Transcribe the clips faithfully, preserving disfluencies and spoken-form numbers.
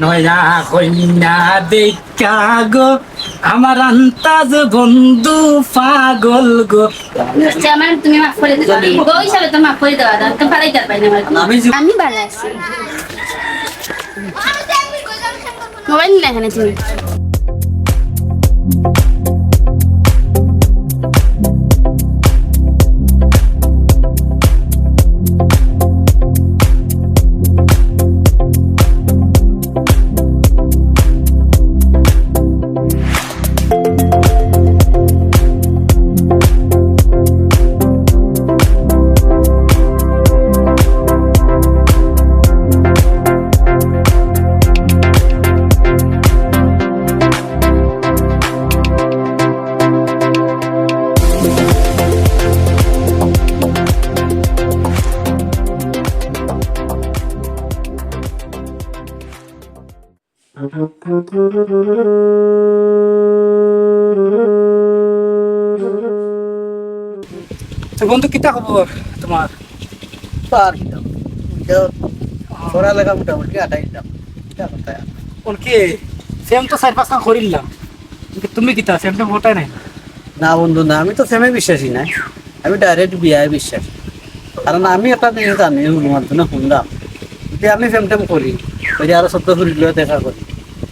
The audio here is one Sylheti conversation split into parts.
নয়া কইন্যা দেখা গো, আমার আন্তাজ বন্ধু পাগল গো। আচ্ছা, আমার তুমি মাফ করে দিবা। বউ হিসাবে তো মাফ করে দেওয়া যায়, তো ফালাই তার পাই না আমার। আমি যে- আমি বালা আছি। মোবাইল নিলে এখানে তুমি। তো বন্ধু, কিতা খবর তোমার? তো আর কিতা? পড়ালেখা মোটামুটি আটাইলাম। কিতা কথা আর? ওর কি? সেম তো চাইর পাঁচখান করিলাম। কিন্তু তুমি কিতা? সেম তো ওটাই নাই। না বন্ধু, না, আমি তো প্রেমে বিশ্বাসী না, আমি ডাইরেক্ট বিয়ায় বিশ্বাসী। কারণ আমি একটা জিনিস জানি, হুনুমান তো না শুনলাম, যদি আমি প্রেম টেম করি, ওই যে আরো সত্য ফুরির লগে দেখা করি,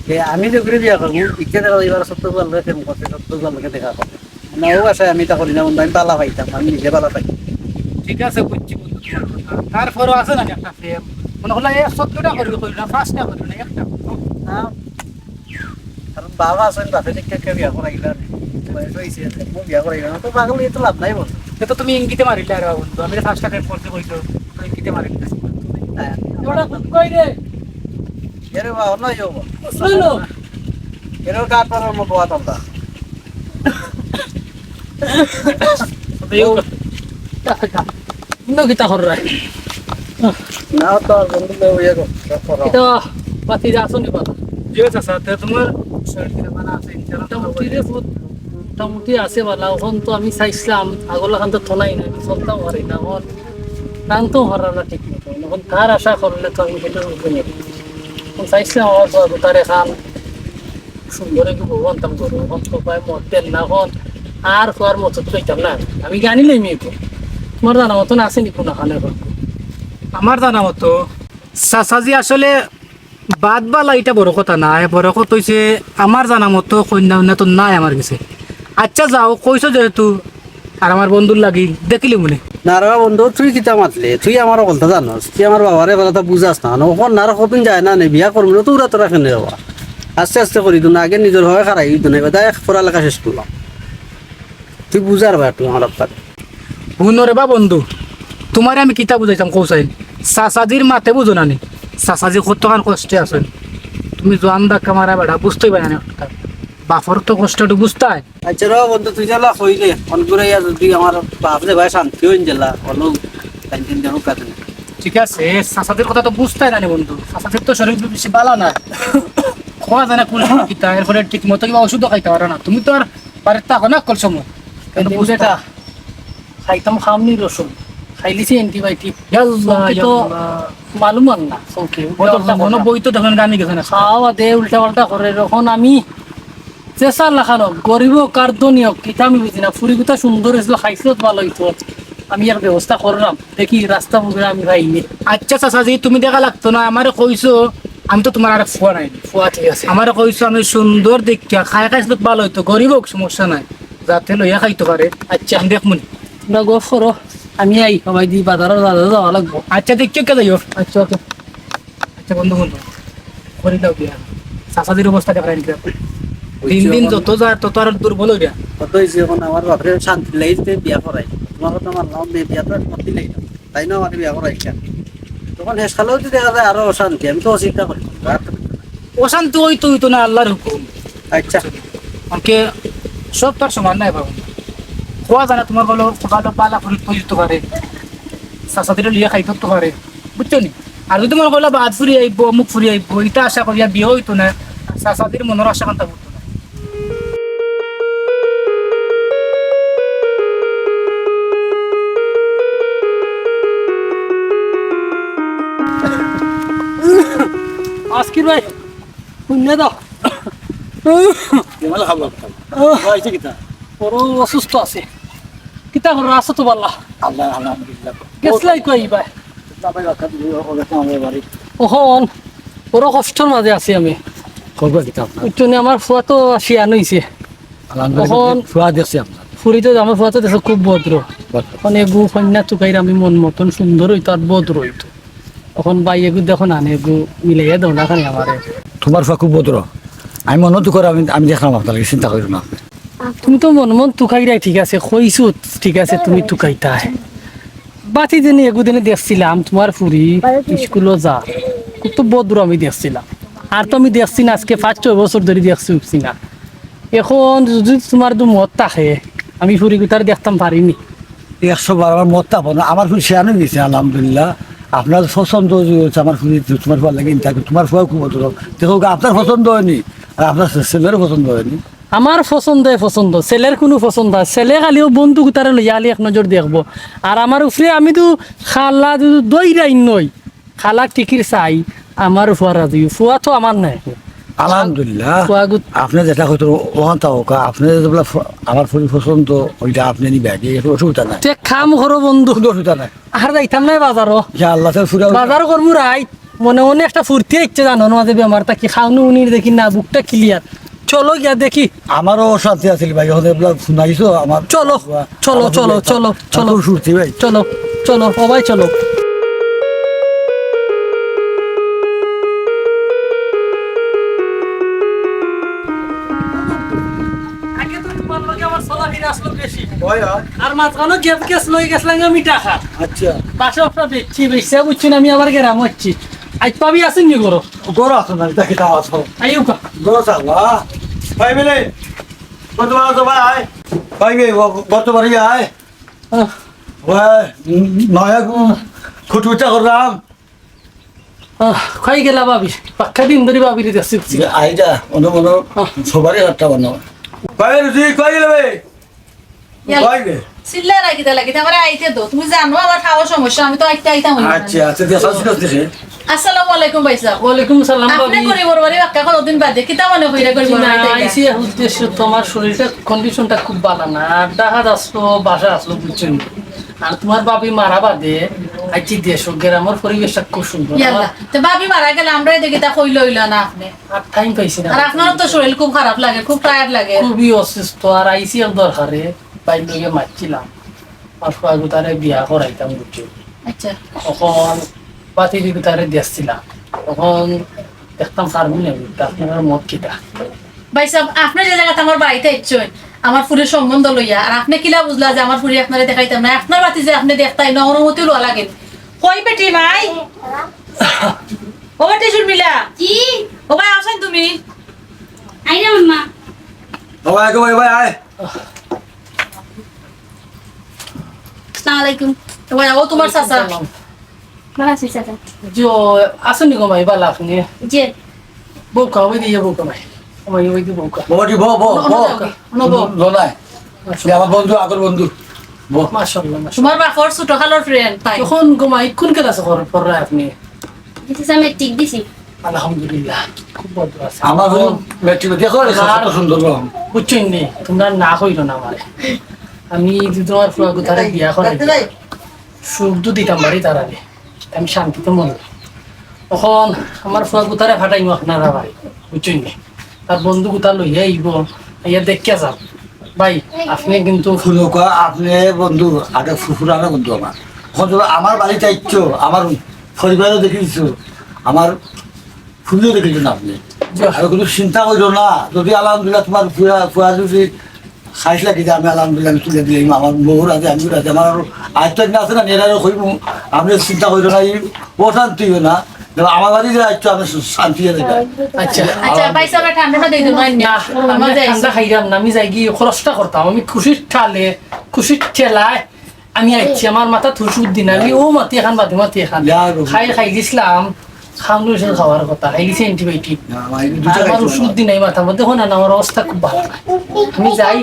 যে আমি যে করে বিয়া করবো, ইচ্ছে দেখা যায় এবার সত্য ফুয়ার লগে প্রেম করতে, সত্য ফুয়ার লগে দেখা করতে। না, ও আশায় আমি তা করি না বন্ধু, আমি বালা পাইতাম, আমি নিজে বালা পাই। ঠিক আছে, বুঝছি বন্ধু তোমার কথা। তারপরেও আছে না একটা প্রেম, মনে হলো এই সত্যটা করি, করি না, পাঁচটা করি না, একটা। না, কারণ বাবা আছেন, বাপে দেখে কেউ বিয়া করাইলা না। বয়স হইছে, ও বিয়া করাইলা না, তো পাগল হইয়া তো লাভ নাই বল। এ তো তুমি ইঙ্গিতে মারিলে আর বন্ধু, আমি তো ফার্স্ট টাইম করতে কইছো, তো ইঙ্গিতে মারিলে। হ্যাঁ। ওটা কোন কই রে? এরে বাবা, নয় যাবো। শুনো। এরে কার পাড়ার মতো আতাম দা। ইনো কিতা কররায়? না, তো আর বন্ধু লই ইয়ে কর, সব করো। ইতা বাতি যা আসনি বালা। জি চাচা, তে তোমার শরীর কিরকম আছে? ইনশাআল্লাহ মোটামুটি রে, বহুত মোটামুটি আছে বালা। অখন তো আমি চাইছিলাম, আগর লাখান তো থনাই নাই, চলতাম পারি না। অখন কাম তো হরার না ঠিক মতো। অখন তার আশা করলে তো আমি সেটা বুঝি না। অখন চাইছিলাম আমার তো তারে খান সুন্দর একটু বউ আনতাম করবো, অখন তো পায় মদ দেন না, অখন আর খোয়ার মতো তো লইতাম না। আমি জানি না মেয়ে তো। তোমার জানা মতো না আসেনি কোনো খানে এখন। আমার জানা মতো চাচাজি আসলে বাদ বালা ইটা বড় কথা না, এ বড় কথা হইছে আমার জানা মতো কইন্যা উইন্যা তো নাই আমার গেছে। আচ্ছা যাও, কইছো যেহেতু, আর আমার বন্ধুর লাগি দেখিলি মনে। না রে বন্ধু, তুই কিতা মাতলে? তুই আমার অকলতা জানস, তুই আমার বাবারে কথা বুঝাস না। অখন আর কতদিন যায় না নে, বিয়া করবি না তো, উড়া তোরা কেনে যাবা? আস্তে আস্তে করি তো না, আগে নিজর হয়ে খারাই হইতো না, এবার দেখ পড়ালেখা শেষ করলাম। তুই বুঝার বা তুই আমার আব্বারে। হুনো রে বা বন্ধু, তোমারে আমি কিতা বুঝাইতাম কও চাই? চাচাজির মাতে বুঝো না নি? চাচাজি কতখান কষ্টে আছেন। তুমি জোয়ান ধাক্কা মারা বেটা, বুঝতেই পারে না। বাপর তো কষ্ট একটু বুঝতায়। আচ্ছা রে বন্ধু, তুই যেলা কইলে, অন ঘুরাইয়া যদি আমার বাপ রে ভাই শান্তি হইন যেলা, অনো টেনশন দেবো কাছে না। ঠিক আছে, চাচাজির কথা তো বুঝতায় না নি বন্ধু। চাচাজির তো শরীর বেশি বালা না। খোয়া যায় না কোন কিতা, এরপরে ঠিক মতো কিবা ওষুধও খাইতে পারে না। তুমি তো আর বাড়িত থাকো না অকল সময়। কিন্তু বুঝতা। খাইতাম খামনি রসুন, খাইলিছি অ্যান্টিবায়োটিক। ইয়াল্লা, চোখে তো ইয়াল্লা। মালুম আর না, চোখে। ও তো উল্টা মনে পাল্টা। বই তো দেখেন গানি গেছে না। খাওয়া দে উল্টা পাল্টা করে, এখন আমি চেষ্টা লাখানো, গরিব হোক আর ধনী হোক, কিতা আমি বুঝি না। ফুরি গুতা সুন্দর হয়েছিল, খাইছিল তো ভালো হইতো। আমি এক ব্যবস্থা করলাম, দেখি রাস্তা বুঝে আমি পাইনি। আচ্ছা চাচাজি, তুমি দেখা লাগতো না, আমারে কইছো, আমি তো তোমার আরেক ফুয়া নাই। ফুয়া ঠিক আছে। আমারে কইছো আমি সুন্দর দেখিয়া খাই খাইছিল তো ভালো হইতো, গরিব হোক সমস্যা নাই। যাতে লইয়া খাইতে পারে। আচ্ছা। আমি দেখমুনি। তোমরা গফ করো, আমি আই, সবাই দি বাজারো বাজারো যাওয়া লাগবো। আচ্ছা, দেখিও কে যাইও। আচ্ছা, ওকে। আচ্ছা, বন্ধু, বন্ধু, করি দাও বিয়া। চাচাজির অবস্থা দেখা দিন। দিন দিন যত যায়, তত আর দুর্বল হইবা। কত হইছে এখন আমার বাপরে শান্তি লাগছে বিয়া করাই। তোমার কথা মানলাম, বিয়া তো শান্তি লাগছে। তাই না, আমাকে বিয়া করাই কেন? তখন শেষকালেও যদি দেখা যায় আরো অশান্তি, আমি তো অচিন্তা করি। আর তো কিছু না। অশান্তি হইতো হইতো না, আল্লাহর হুকুম। আচ্ছা। আমাকে সব তার সমান নাই বাবু। খোয়া জানা তোমার বলো, ভালো পালা ফুরি তৈরি তো পারে। চাচাদিরে লিয়া খাই করতে পারে। বুঝছো নি? আর যদি মনে করলে বাদ ফুরি আইবো, অমুক ফুরি আইবো, এটা আশা করিয়া বিয়ে হইতো না। চাচাদির মনের আশা কান্তা করতো না। আজকির ভাই, হুনিয়া যাও। কেমন খাবার খাও? আহ। খাইছে কিতা? বড় অসুস্থ আছি। কিতা করো, আছো তো বালা? আল্লাহ, আলহামদুলিল্লাহ। গেছলায় কই ইবায়? না ভাই, বাক্কা দিবি, ও গেছে আমার বাড়ি। অখন বড় কষ্টর মাঝে আছি আমি। খবর কিতা আপনার? বুঝছো নি, আমার ফুয়া তো শিয়ান অইছে। আলহামদুলিল্লাহ, অখন ফুয়া দেখছি আপনার। ফুরি তো, আমার ফুয়া তো দেখো খুব ভদ্র। ভদ্র। অখন এগু কইন্যা তুকাইর আমি মন মতন সুন্দর অইতো আর ভদ্র অইতো। অখন ভাই এগু দেখো না, এগু মিলাইয়া দেও না খানি আমারে। তোমার ফুয়া খুব ভদ্র। আমি মন তুকাইরাম, আমি, আমি দেখরাম আপনার লাগি, চিন্তা করিও না। তুমি তো মন মন তুকাইরায়, ঠিক আছে, কইছো, ঠিক আছে, তুমি তুকাইতায়। বাতি দিনে এগু দিনে দেখছিলাম তোমার ফুরি স্কুলো যা, খুব তো ভদ্র আমি দেখছিলাম। আর তো আমি দেখছি না, আজকে পাঁচ ছয় বছর ধরি দেখছি উঠছি না। অখন যদি তোমার দু মত থাকে, আমি ফুরি গুতারে দেখতাম পারি নি। একশো বার আমার মত থাকবো না, আমার ফুরি শিয়ান অই গেছে, আলহামদুলিল্লাহ। আপনার পছন্দ যদি অইছে আমার ফুরি, তোমার ফুয়ার লাগি ইন্টারভিউ, তোমার ফুয়াও খুব ভদ্র। দেখো, আপনার পছন্দ অয়নি, আর আপনার ছেলেরও পছন্দ অয়নি। আমার পছন্দে পছন্দ, ছেলের কুনু পছন্দ আছে? ছেলে খালি অউ বন্ধু গুতারে লইয়া খালি এক নজর দেখবো। আর আমার উপরে আমি তো খালা যদি দইরাই নই, খালা টিকির চাই, আমার ফুয়া রাজি, ফুয়া তো আমার নাই। আলহামদুলিল্লাহ। ফুয়া গুত- আপনি যেটা কইতো, অখান থাকউক্কা, আপনি যদি বলে ফ-, আমার ফুরি পছন্দ, ওইটা আপনি নিবা, কি একটু অসুবিধা নাই। তে কাম করো বন্ধু। কোনো অসুবিধা নাই। আর যাইতাম নায় বাজারো। ইয়া আল্লাহ, তাহলে ফুরা বাজার করমু রাইত। মনে মনে একটা ফুর্তি ইচ্ছে জানো, মাঝে বেমার থাকি খাওনি উনির দেখি না, বুকটা ক্লিয়ার। চলো গিয়া দেখি। আমারও অশান্তি আছিল ভাই, অখন এবলা শুনাইছো আমার। চলো, চলো, আমার চলো, ভাই, চলো, চলো। খুব ফুর্তি ভাই। চলো, চলো, ও ভাই চলো। আগে তো তোমার লগে আমার চলাফেরা আসলো বেশি। হয়, হয়। আর মাঝখানো গ্যাপ গ্যাস লই গেছিলাম আমি টাকা। আচ্ছা। বাসা আপনার বেচছি, বেচছি, বুঝছেন, আমি আবার গেরাম হচ্ছি। আইজ ভাবি আছেন নি ঘরো? ঘরো আছেন না, দেখি দাও আছো। আইউক্কা। ঘরো থাকবা। ভাই মিলে, কত বার আছো ভাই? ভাই বে, ব-, কত বারই আয়? আহ। ভাই, উম, নয়া কু-, খুটুটা করলাম। আহ, কই গেলা ভাবি? পাক্কা দিন ধরি ভাবিরে দেখছি। আইডা, অন্য মনো আহ। সবারই একটা অন্য। কই রুজি, কই গেলে বে? ইয়াল্লা। কই বে? চিল্লায় রাখি দে লাগি, আমারে আইতে দেও। তুমি জানো আমার খাওয়ার সমস্যা, আমি তো আইতে আইতাম অইলো না। আচ্ছা, আচ্ছা, দেখো, ঠিক আছে, দেখে। আসসালামু আলাইকুম ভাইসাব। ওয়ালাইকুম সালাম আপনি ভাবি। গরিবর বাড়ি বাক্কা কোনোদিন বাদে, কিতা মনে কইরা গরিবর জি না, বাড়ি আইছি এক উদ্দেশ্য, তোমার শরীরটা, কন্ডিশনটা খুব ভালা না। আর ঢাকাত আছলো, বাসা আছলো, বুঝছো নি? আর তোমার ভাবি মারা বাদে আইছি দেশো, গ্রামর পরিবেশটা খুব সুন্দর। ইয়াল্লা, আমার তো ভাবি মারা গেলে আমরারে দেখি তা কইলে অইলা না আপনি। আর টাইম পাইছি না। আর আপনারও তো শরীর খুব খারাপ লাগে, খুব টায়ার্ড লাগে। খুবই অসুস্থ, আর আইছি এক দরকারে, ভাইর লগে মাতছিলাম। আমার ফুয়া গুতারে বিয়া করাইতাম, বুঝছো? আচ্ছা। অখন বাতিদি গুতারে দেখছিলাম। অখন দেখতাম পারমু না, আপনার মত কিতা? ভাইসাব, আপনি যে জাগাত আমার বাড়িত আইছইন, আমার ফুরির সম্বন্ধ লইয়া, আর আপনি কিলা বুঝলা যে আমার ফুরি আপনারে দেখাইতাম না? আপনার বাতি যে আপনি দেখতাই না, অনুমতি লওয়া লাগে। কই বেটি মাই? ও বেটি শর্মিলা। কি? ও ভাই, আছইন তুমি? আইরাম আম্মা। ও ভাই, ও ভাই, ভাই, আয়। আসসালামু আলাইকুম। ও ভাই, ও তোমার চাচা। ভালা আছি চাচা। জি, ও, আছইন নি গো মাই, ভালা আছইন নি? জি। বউক্কা, ওই দিয়ে বউক্কা মাই। ও মাই, ওই দিয়ে বউক্কা। বউটি, বউ, বউ, বউ। বউক্কা, বউ। বউ নাই। মাশাআল্লাহ। এ আমার বন্ধু, আগর বন্ধু। বউ। মাশাআল্লাহ, মাশাআল্লাহ। তোমার বাপর ছোট খালার ফ্রেন্ড, তাই। তখন গো মাই, কোন ক্লাসে পড়-, পড়রা আপনি? দিছি স্যার, মেট্রিক দিছি। আলহামদুলিল্লাহ, খুব ভদ্র আছে। আমার হলো মেট্রিক, দেখো রে, আমার কত সুন্দর রং। বুঝছইন নি? তোমরা না কইরো না আমারে। আমি যদি তোমার ফুয়া গুতারে বিয়া করাই, সুখ তো দিতাম পারি তার আগে। আমি শান্তিতে মরি। অখন আমার ফুয়া গুতারে ফাটাইমু আপনারা ভাই, বুঝছইন নি? তার বন্ধু গুতা লইয়া আইবো, আইয়া দেখিয়া যাও। ভাই, আপনি কিন্তু হুনউক্কা, আপনি বন্ধু, আগে ফু-, ফুরানো বন্ধু আমার। অখন তো আমার বাড়িত আইছো, আমার পরিবারও দেখিছো, আমার ফুরিও দেখিছো না আপনি। জি। আর কোনো চিন্তা করিও না, যদি আলহামদুলিল্লাহ তোমার ফুয়া, ফুয়া যদি খাইছ লাগি যে আমি আলহামদুলিল্লাহ আমি তুলে দিলাম, আমার বউর আছে, আমি আছে, আমার আরো আরেকটা দিন আছে না, এরারও কইমু, আপনি চিন্তা করিও না, এই অশান্তি হইও না। দেখো, আমার বাড়ি যে একটু আমি শান্তি হয়ে যাবে। আচ্ছা। আচ্ছা, ভাই সাহেব, ঠান্ডাটা দিয়ে দেবো, না, আমার আমি যাই। ঠান্ডা খাইলাম না, আমি যাই গিয়ে খরচটা করতাম, আমি খুশির ঠালে, খুশির ঠেলায় আমি আইছি, আমার মাথাত হুশ বুদ্ধি নাই, আমি ও মাতি এখান বাদে মাতি এখান। যা গো। খাই খাই দিছিলাম, খাওয়ানো হয়েছিল খাওয়ার কথা, খাই দিছি অ্যান্টিবায়োটিক। না, আমার এই দুটো আর আমার খাইছি হুশ না। বুদ্ধি নাই মাথার মধ্যে, এখন না, আমার অবস্থা খুব ভালো না। আমি যাই,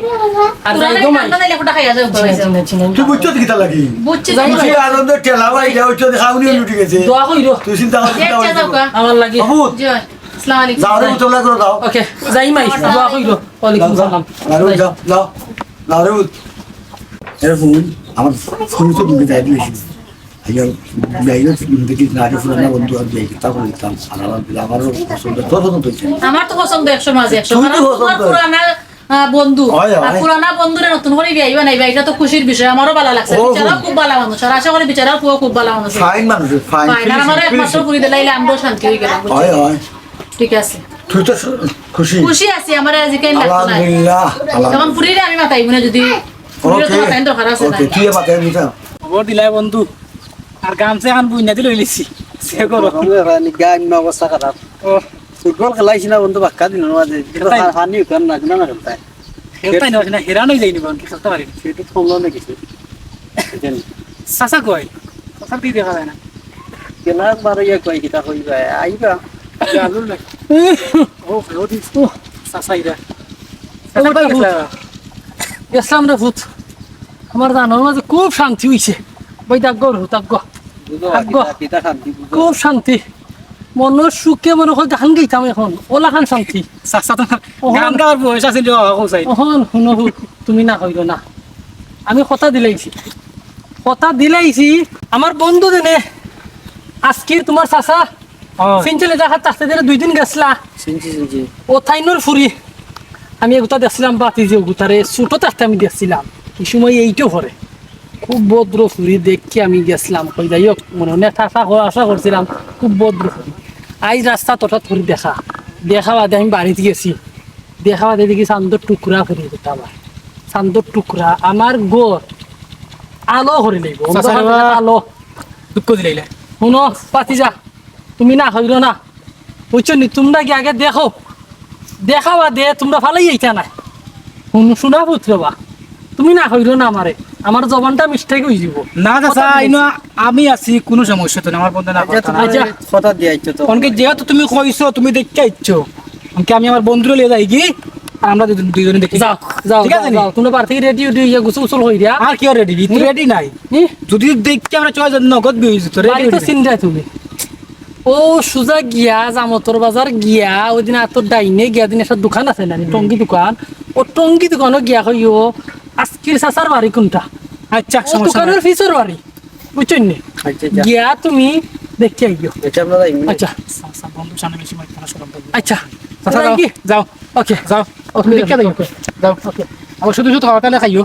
আর যাই গো মাই। ঠান্ডা নাইলে কোনটা খাইয়া যাও, জি না, জি না, জি না। তুই বুঝছো তো কিতা লাগি? বুঝছি, তুই যাই যে ভাই। আনন্দ ঠেলা ভাই, যা হচ্ছে, খাওয়ানি লুটি গেছে। দোয়া কইরো। তুই চিন্তা কর, চিন্তা আচ্ছা, কর। যাও গা। আমার লাগি। বাবু, জি। আসসালামু আলাইকুম। যাও রে, উঠো, লাগো, যাও। ওকে, যাই মাই, দোয়া কইরো। ওয়ালাইকুম যাও, যাও। আসসালাম। যাও রে, যাই। যাও, যাও। যাও রে, উঠ। এরকম আমার ফোন তো তুমি যাই দিয়েছি। আইয়া, যাই না, তুমি দেখি না, আরে পুরানা বন্ধু আর যাই, তা বলে দিতাম। আর আমার, আমারও পছন্দ, তোর পছন্দ হয়েছে। আমার তো পছন্দ একশো মাঝে একশো। তুমি তো কারণ পছন্দ তোমার হয়েছে। পুরানা, আহ, বন্ধু। হয়, আর হয়। পুরানা বন্ধুরে নতুন করে বিয়া হইবা না, এটা তো খুশির বিষয়, আমারও ভালো লাগছে। ও, বেচারাও হুম। খুব ভালো মানুষ, আর আশা করি বেচারাও পুরো খুব ভালো মানুষ। ফাইন মানুষ, ফাইন। ফাইন, আর ফিনিশিং, আমার একমাত্র ফিনিশিং। পুরি দিলে আইলে আমরাও শান্তি হয়ে গেলাম, বুঝছো? হয়, হয়। ঠিক আছে। তুই তো সু-, খুশি? খুশি আছি, আমার আজকে লাগতো না। আলহামদুলিল্লাহ, আলহামদুলিল্লাহ। তখন পুরিরে আমি মাতাই মনে যদি পুরিরে তো ওকে, মাতাই দরকার আছে ওকে, না। তুই মাতাই দিতাম। খবর দিলাই বন্ধু, আর গামছা এখন বুইনা দিল হইলিছি। সে করো। গরমে রানি গায়ে এমনি অবস্থা খারাপ। ও। ফুটবল খেলাইছি না বন্ধু, বাক্কা দিন মাঝে। খেলতাই? হা-, হানি উঠান না, না খেলতাই। খেলতাই না, না, হেরান হয়ে যায়নি, বরং কি খেলতে পারি না। সেটা তো কমলো না কিছু। চাচা কই? চাচা দিয়ে দেখা যায় না। খেলা বারো ইয়া কই, কিতা কই ভাই? আইবা। আলুর না। ও, ও দিস। ও, চাচা ইরা। চাচা কই গেছে? গেছিলাম রে ভূত। আমার জানোর মাঝে খুব শান্তি হইছে। ভাই, থাকগো, থাকগো। বুঝো, থাকগো। কিতা, কিতা শান্তি বুঝো? খুব শান্তি। মনর সুখে মনে হয় গান গাইতাম এখন। ওলাখান শান্তি। চাচা তো ওহন। গান গাওয়ার বয়স আছে রে বাবা, কোথায়? ওহন, হুনো হুক, তুমি না কইরো না। আমি কথা দিলাইছি। কথা দিলাইছি। আমার বন্ধু দেনে আজকে তোমার চাচা ও। সিনচেলে জাগাত থাকতে দিলে দুই দিন গেছলা। চিনছি, চিনছি। ও তাইনর ফুরি। আমি এগুতা দেখছিলাম বাতি যে ওগুতারে ছোট থাকতে আমি দেখছিলাম। এই সময় এইটাও করে। খুব ভদ্র ফুরি দেখি আমি গেছলাম। কই যাই হোক, মনে মনে একটা আশা কর-, আশা করছিলাম খুব ভদ্র ফুরি। আইজ রাস্তাত হঠাৎ ফুরি দেখা। দেখা বাদে আমি বাড়িত গেছি। দেখা বাদে দেখি চান্দর টুকরা ফুরি কথা আবার। চান্দর টুকরা। আমার ঘর আলো করি লইব। চাচা রে বা। আলো। দুঃখ দিলাইলে। হুনো, পাতি যা। তুমি না হইল না। বুঝছো নি? তোমরা কি আগে দেখো, দেখা বাদে তোমরা ফালাই যাইতা না। হুন, শোনা পুত্র বা, তুমি না হইল না আমারে, আমার জবানটা মিস্টেক হয়ে যাব। না চাচা, কথা দিলাইছি। ইনো আমি আছি, কোনো সমস্যা তো না, আমার বন্ধু না আচ্ছা, কথা না। তুমি আচ্ছা। কথা দিয়ে আইছো তো। কারণ কি যেহেতু তুমি কইছো, তুমি দেখতে আইছো, কারণ কি আমি আমার বন্ধুরে লিয়ে যাই কি, আর আমরা দুজন, দুইজনে দেখি। যাও, যাও, ঠিক আছে যাও, নি? যাও। তোমরা বাড়ি থেকে রেডি উডি হইয়া গোসল গোসল হইরা। আর কেউ রেডি? তুই হুম? রেডি নাই। হুম? যদি দেখি আমরা ছয় জন নগদ বিয়ে হইছে, তো রেডি বাড়ি তো হইবি না। চিন্তায় তুমি। ও সুজা গিয়া জামতর বাজার গিয়া, ওই দিন আতর ডাইনে গিয়া দিন একটা দোকান আছে না, হুম। টঙ্গি দোকান। ও টঙ্গি দোকানও গিয়া কইও, আজকের চাচার বাড়ি কোনটা? আচ্ছা, ও সমস্যা নাই। দোকানের পিছর বাড়ি, বুঝছো নি? আচ্ছা, আচ্ছা। গিয়া তুমি দেখে আইও। আচ্ছা, আমরা যাই। আচ্ছা। চাচা, বন্ধু সামনে বেশি মাইক করা শরম পাই। আচ্ছা। চাচা, যাও, যাই কি? যাও। ওকে। যাও। ওকে, ভিক্ষা দেই। ওকে। যাও। ওকে। আবার শুধু শুধু খাওয়া তাহলে খাইও।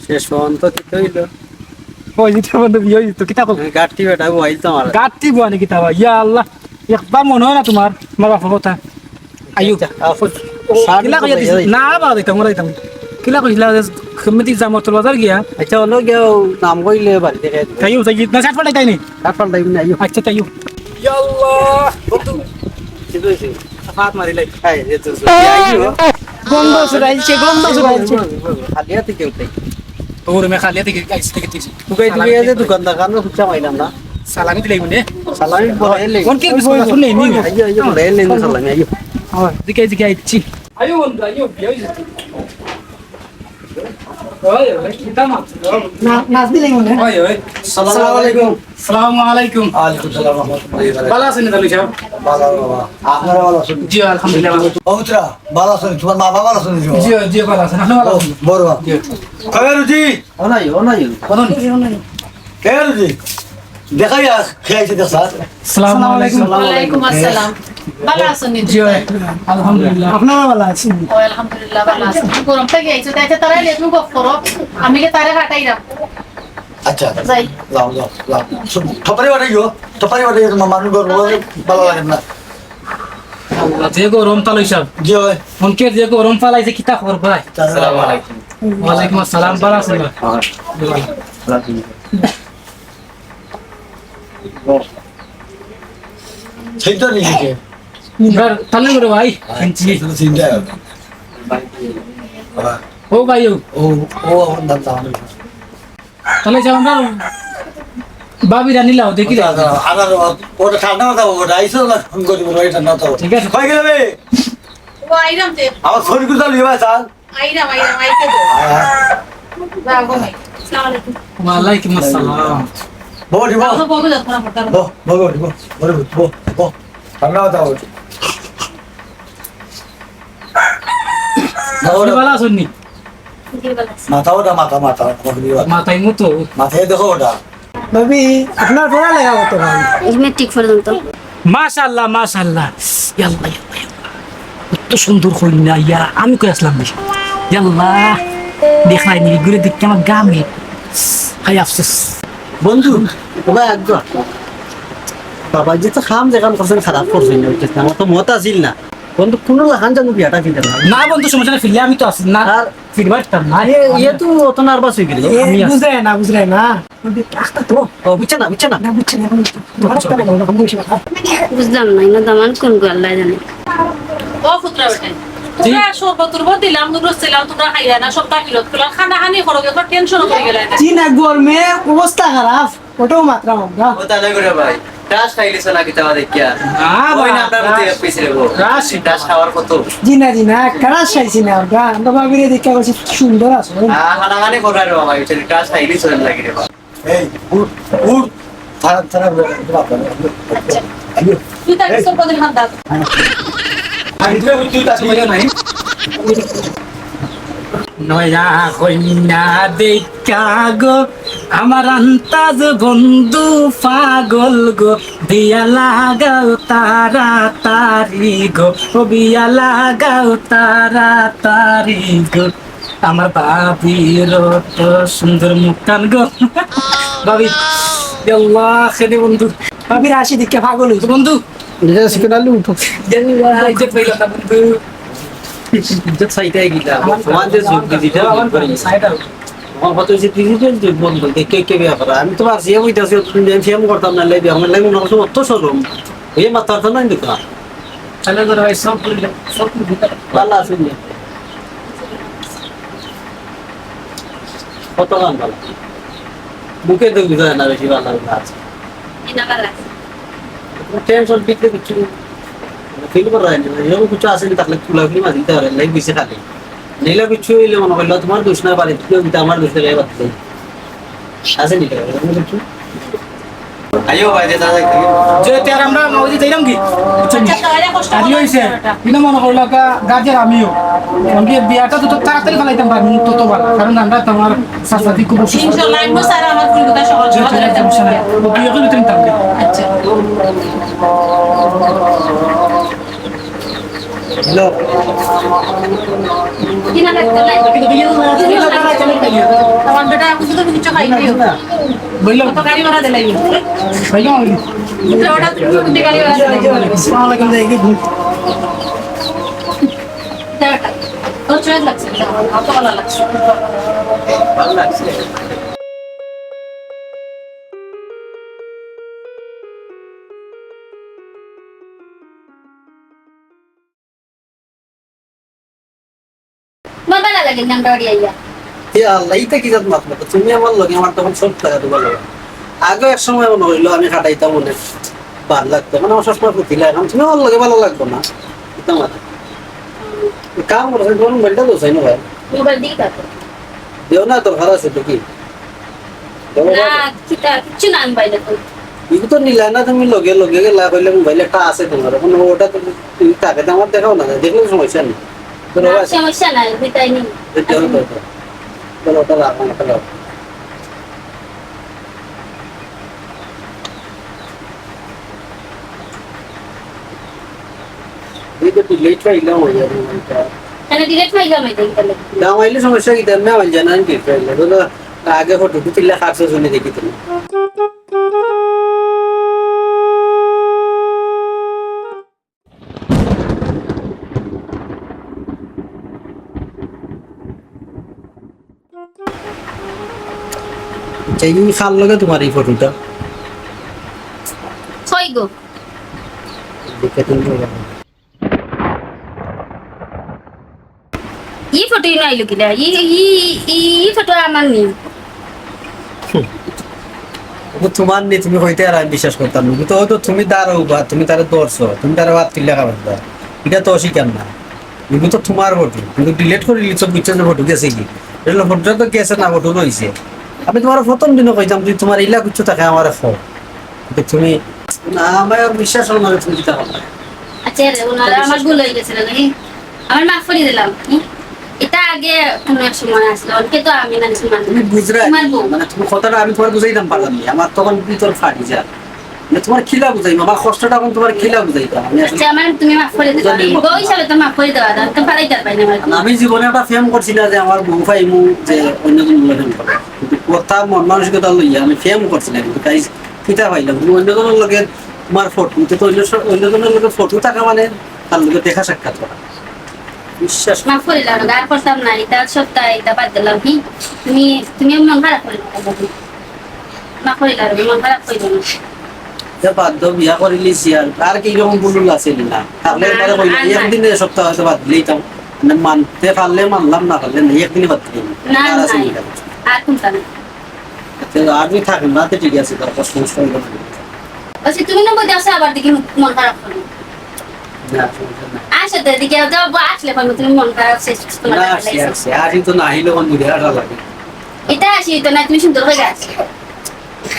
শেষ পর্যন্ত কিতা হইল? ওই যে তোমার বিয়ে হইতো, কিতা করবো? গাঁটটি বেটা, মোবাইল তো আমার। গাঁটটি বুয়ানি কিতা বা? ইয়া আল্লাহ, একবার মনে হয় না তোমার, তোমার বাপর কথা। আইও। আচ্ছা, আফু, ও, কিলা কইয়া দিছি? এই। না, বাবা, দিতাম, ওরা দিতাম। কিলা কইছিলা যে কমিটি যা মতল বাজার গিয়া? আচ্ছা, অন্য কেউ নাম কইলে বাড়ি থেকে। তাইও, তাই না, শার্ট পাল্টাই তাই নি? শার্ট পাল্টাই না, আইও। আচ্ছা, তাইও। ইয়া আল্লাহ, বন্ধু। কি কইছে? হাত মারি লাই। এই, এই তো, তো, আইও। গন্ধ ছড়াইছে, গন্ধ ছড়াইছে। খালি হাতে কেউ তাই। তোর মে খালি হাতে আইস থেকে তুই। তুকাই তুকাই আছে দোকানদার, কারণ খুঁজা পাইলাম না। সালামি দিলাই মনে। সালামি বলে এলে। কোন কি বিস্কুট শুনে নি? আইও, আইও, বলে এলে সালামি, আইও। হয়, দিকে দিকে আইছি। আইও বন্ধু, আইও, বিয়া হইছে। ওই, ওই, কিতা মাত? না, নাচ দিলাই মনে। ওই, ওই। সালামু আলাইকুম। সালামু আলাইকুম। ওয়ালাইকুম সালাম ওয়া রাহমাতুল্লাহি ওয়া বারাকাতুহু। ভালো আছেন দাদু সাহেব? ভালো, বাবা। আপনারা ভালো আছেন? জি, আলহামদুলিল্লাহ, ভালো। ও পুত্রা, ভালো আছেন? তোমার মা বাবা ভালো আছেন? জি, জি, ভালো আছেন। আপনি ভালো ও, আছেন? বড় বাবা। জি। কবে রুজি? ও নাই, ও নাই। কোন? কে রুজি? দেখাই আস, খেয়ে আইছে দেখ, স্যার। আসসালামু আলাইকুম। ওয়ালাইকুম আসসালাম। ভালো আছেন নি? জি, আলহামদুলিল্লাহ। আপনারা ভালো আছেন? ও, আলহামদুলিল্লাহ, ভালো আছি। তুমি গরম থেকে আইছো, তাই তারা লেটু গপ করো। আমি কি তারে কাটাইলাম? আচ্ছা। যাই। যাও, যাও, যাও। শোনো, থপারি বাটাইও, থপারি বাটাইও, তোমার মানুষ গরম, ভালো লাগে না। আল্লাহ, যে গরম তালই সাহেব। জি হয়। মনকে যে গরম ফালাইছে, কিতা খবর ভাই? আসসালামু আলাইকুম। ওয়ালাইকুম আসসালাম, ভালো আছেন ভাই? হ্যাঁ। ভালো। চিন্তা নেই কিছু। এবার তাহলে করে ভাই। হ্যাঁ, চিন্তা হবে। ও ভাই, ও। ও, ও, আমার নাম তাহলে। তাহলে যাও না। ভাবি রানি লাও, দেখি ওটা, দেখি। ওটা, ওটা ঠান্ডা মাথা, ওটা আইসো না, ফোন করি বলো, এটা না তো। ঠিক আছে। কই গেলে বে? ও, আইরাম যে। আমার শরীর কোথাও নিয়ে ভাই, স্যার। আইরাম, আইরাম, আইতে দে। হ্যাঁ, হ্যাঁ। যা, গো, ভাই। আসসালামু আলাইকুম। ওয়ালাইকুম আসসালাম। বউ, উঠি, বউ। বউ, বউ, বউ, বউ। ঠান্ডা মাথা, বউ। আপনি ভালা আছইন নি? মাথা ওটা, মাথা, মাথা, মাথা। মাথায় মতো। মাথায় দেখো ওটা। ভাবি, আপনার পড়ালেখা কত ভাই? মেট্রিক পর্যন্ত। মাশাআল্লাহ, মাশাআল্লাহ। ইয়াল্লাহ, ইয়াল্লাহ, ইয়াল্লাহ। কত সুন্দর কইন্যা, ইয়া, আমি কই আছলাম রে? ইয়াল্লাহ, দেখলাই নি, ঘুরে দেখতে আমার গা মে। হায় আফসোস। বন্ধু, ও ভাই, একবার। বাবা, যে তো খাম যেখান করছেন, খারাপ করছেন না, বুঝছিস না? আমার তো মত আছিল না। বন্ধু, কোনো লাখান জানো বিয়াটা ফিরে না। না বন্ধু, সমস্যা নাই, ফিরলে আমি তো আছি না। আর ফিরবার টান না। এ, এ তো অত নার্ভাস হয়ে গেল। এ, আমি আছি। বুঝে না, বুঝে না। বন্ধু, রাস্তা তো। ও, বুঝছে না, বুঝছে না। না, বুঝছে না, এখন বুঝছে না। তোমার সাথে বলো না, আমি বুঝি না। বুঝলাম না, ইনো দামান কোন গো আল্লাহ জানে। ও ফুতরা বেটা, জি। তোমরা শরবত টরবত দিলাম, নুডলস দিলাম, তোমরা খাইলা না, সব তা ফিরত করলাম, খানা খানি করো, এত টেনশন করে গেলে। জি না, গরমে অবস্থা খারাপ। ওটাও মাত্রা আমরা। ও তাহলে করে ভাই, টাস খাইলিছ না কিতা দেখিয়া? না ওই না, ভাই, আমরা বুঝে টাস, পিছে রেবো। টাস টাস খাওয়ার কত? জি না, জি না, টাস খাইছি না আমরা। আমরা ভাবিরে দেখিয়া বলছি সুন্দর আছে। আ, হানাহানি কররা রে বাবা, এটা টাস খাইলিছ লাগে রে বাবা। এই, উঠ, উঠ। থানা, থানা, আচ্ছা। আইও। তুই তাকে এই। সব কদিন হাত দাও। আরে, তুই, তুই তাকে বলে নাই। নয়া কইন্যা দেখা গো, আমার আন্তাজ বন্ধু পাগল গো, বিয়া লাগাও তাড়াতাড়ি গো, ও বিয়া লাগাও তাড়াতাড়ি গো, আমার ভাবির তো সুন্দর মুখখান গো। ভাবি, আল্লাহ, খেদে বন্ধু। ভাবির হাসি দেখে পাগল হইছে। বন্ধু, এটা শিখে না লুট। আল্লাহ, ইজ্জত পাইলাম না বন্ধু। ইজ্জত চাইতে গেলাম। আমার তোমার যে যোগ দিদি, এটা আমার যোগ করি। Side out. আমার কথা হচ্ছে, তুই যে বন্ধু, কে, কে বিয়া করা? আমি তো আছি, আমি তো আছি, তুমি যে ফেম করতাম না, লেবি, আমার লাগে মনে হচ্ছে অত শরম। এই মাত্র তো নাই দোকান। তাহলে ধরো ভাই, সব ভুলে যাও, সব ভুলে যাও। ভালো আছেন নি? কত গান ভালো? মুখে তো বুঝা যায় না বেশি ভালো লাগা আছে। কি না ভালো লাগছে? টেনশন ফিটলে কিছু ফিল করা যায় না। এরকম কিছু আছে নি, তাহলে তুলা ফিল মাঝে দিতে পারে, লাইফ বেশি খালি। নিলে কিছু হইলে মনে করলো তোমার দোষ না, বাড়ি থেকে ওইটা আমার দোষ, লেগে বাদ দেয়। আছে নি, এরকম কিছু? আইও ভাই, যে দাদা একটু। যে তে আর আমরা ওই যে যাইলাম কি? বুঝছেন নি? আচ্ছা, তাহলে কষ্ট আর ইয়ে হইছে, হবে না। ইনো মনে করলো কা-, গার্জিয়ান আমিও। কারণ কি বিয়াটা তো তাড়াতাড়ি ফালাইতাম পারবো, তত ভালো। কারণ আমরা তো আমার সাথে খুব অসুস্থ। ইনশাআল্লাহ, আইনবো স্যার, আমার ফুল কথা সহজ যে হবে। তে আর সমস্যা নাই। ও তুই এখন তুমি থাকবে। আচ্ছা। হ্যালো। আমার বেটা এখন তো কিছু খাইনি। বললাম। কত গাড়ি ভাড়া দিলাই? বললাম আমি। ওটা তুমি কোন গাড়ি ভাড়া দিলাই? আসসালামু আলাইকুম, যাই কি? তোর চয়েস লাগছে, কত ভালো লাগছে। ভালো লাগছে। তোমার ভালা লাগে না আমরা বাড়ি আইয়া? এ আল্লাহ, ইটা কি জাত মাত মাতো? তুমি আমার লগে, আমার তখন সব টাকা দিবা লাগে। আগে এক সময় মনে হইলো আমি খাটাইতাম অনেক ভালো লাগতো, মানে আমার সবসময় ফুর্তি লাগে। এখন তুমি আমার লগে ভালো লাগতো না, ইটা মাত। কাম করো, তোমার মোবাইলটা তো চাই না ভাই। মোবাইল দিয়ে কাটো। দেও না, দরকার আছে তো কি? না, কিতা, কিচ্ছু না, আমি বাইরে তো। ইগু তো নিলা না, তুমি লগে লগে গেলা, কইলে মোবাইল একটা আছে তোমার, এখন ওটা তো তুমি তাকে তো আমার দেখাও না, দেখলে সমস্যা নেই। তো না, রোজ সমস্যা নাই, দুইটাই নেই। এই দেখো তো, তো। চলো, ওটা রাখো, ওটা রাখো। এই তো delete পাইলাম, ওই আর কি। তাহলে delete পাইলাম, এই দেখি তাহলে। না, পাইলে সমস্যা কি? তার না, পাইলে জানা, delete পাইলে। তো আগে ফটো তুললে খাটছে, শুনে দেখি তুমি। আচ্ছা, এই কার লগে তোমার এই ফটোটা? কই গো? দেখে তুমি বলো। ই ফটো ইনো আইলো কিলা? ই, ই, ই, ই ফটো আমার নি। ও তোমার নি, তুমি কইতে আর আমি বিশ্বাস করতাম না। তো, তো তুমি দাঁড়াও বা তুমি তারে ধরছো, তুমি তারে বাদ তুললে খাবার দাও। এটা তো অস্বীকার না। এগুলো তো তোমার ফটো, কিন্তু delete করে দিলে তো বুঝছো যে ফটো গেছে কি। এটা ফটোটা তো গেছে না, ফটো রইছে। আমি তোমার প্রথম দিনও কইতাম, যদি তোমার ইলা কিছু থাকে আমার ফোন। কিন্তু তুমি না, আমার বিশ্বাস হয় না, তুমি দিতে পারো না। আচ্ছা রে, ওনারা আমার ভুল হয়ে গেছে রে, নাকি? আমার মাফ করে দিলাম। হুম? আগে কোনো এক সময় আসলো, ওকে তো আমি মানে তোমার তুমি বুঝরায় তোমার বউ। মানে তুমি কথাটা আমি তোমার বুঝাইতাম পারলাম না, আমার তখন ভিতর ফাটি যায়। মানে তোমার কিলা বুঝাইতাম, আমার কষ্টটা এখন তোমার কিলা বুঝাইতাম আমি আসলে আচ্ছা, আমার তুমি মাফ করে দিবা। বুঝলাম। বউ হিসাবে তো মাফ করে দেওয়া যায়, তো পারাই যাবে না আমার। আমি জীবনে একটা প্রেম করছি না যে আমার বউ পাইমু যে অন্য জন লগে প্রেম করে। কিন্তু কথা মন মানসিকতা লইয়া আমি প্রেম করছি না, কিন্তু গাইস কিতা পাইলাম, তুমি অন্য জনের লগে তোমার ফটো, তো অন্য স-, অন্য জনের লগে ফটো থাকা মানে তার লগে দেখা সাক্ষাৎ করা। বিশ্বাস মাফ করিলাম, আর করতাম না, এটা সপ্তাহে এটা বাদ দিলাম। কি তুমি, তুমি মন খারাপ করে দিলাম। মাফ করিলাম, মন খারাপ করে দিলাম। এ বাদ দাও, বিয়া করিলিছি আর, আর কি রকম ভুল আছে না? থাকলে না, একবারে কইলে আর না। একদিনে সপ্তাহ হয়তো বাদ দিলেই তাও। মানে মানতে পারলে মানলাম, না পারলে না, একদিনে বাদ দিলাম। না, আর আছে না। নি? আর কোনটা না? আচ্ছা, আর যদি থাকেন, রাতে ঠিক আছে, তার কষ্ট মষ্ট হইলো না। আচ্ছা, তুমি না বলতে আসো, আবার দেখি মন খারাপ করো। না, সমস্যা নাই। আসো তো, এদিকে যাও, বা আসলে বলবো তুমি মন খারাপ শেষ, তোমার না, টাকা আসি, লাগছে। আসি, আসি তো না, আইলে কোন দিকে আটা লাগে। এটা আসি তো না, তুমি সুন্দর করে আসো।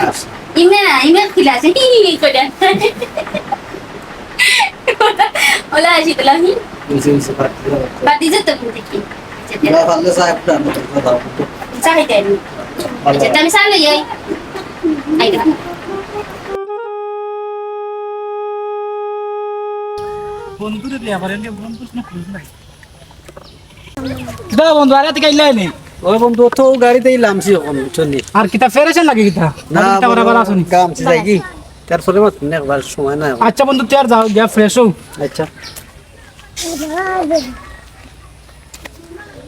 আসি। ইমে না, ইমে খুলে আসে, হি হি হি করে। ওলা আসি তো লামি। বুঝে, বুঝে, পারছি না। বাদ দিছে তো কোন দিকে? না, পারলে চা একটু আনো, একটু দাও। চা খাইতে আনি। আচ্ছা, তে আমি চা লই যাই। আই দেখো। বন্ধুরে বিয়া করেন নি, বন্ধু কোনো খোঁজ নাই। কিতা বন্ধু, আরে তুই কাইলাই নি? ওই বন্ধু, তো গাড়িতেই লামছি এখন, বুঝছো নি? আর কিতা ফেরেশন লাগে কিতা? না, আর কিতা বড় বড় বন্ধু, আসুনি? কাম ছিল কি? তারপরে মাত নে, একবার সময় নাই। আচ্ছা বন্ধু, তুই আর যাও, গিয়া ফ্রেশ হও। আচ্ছা।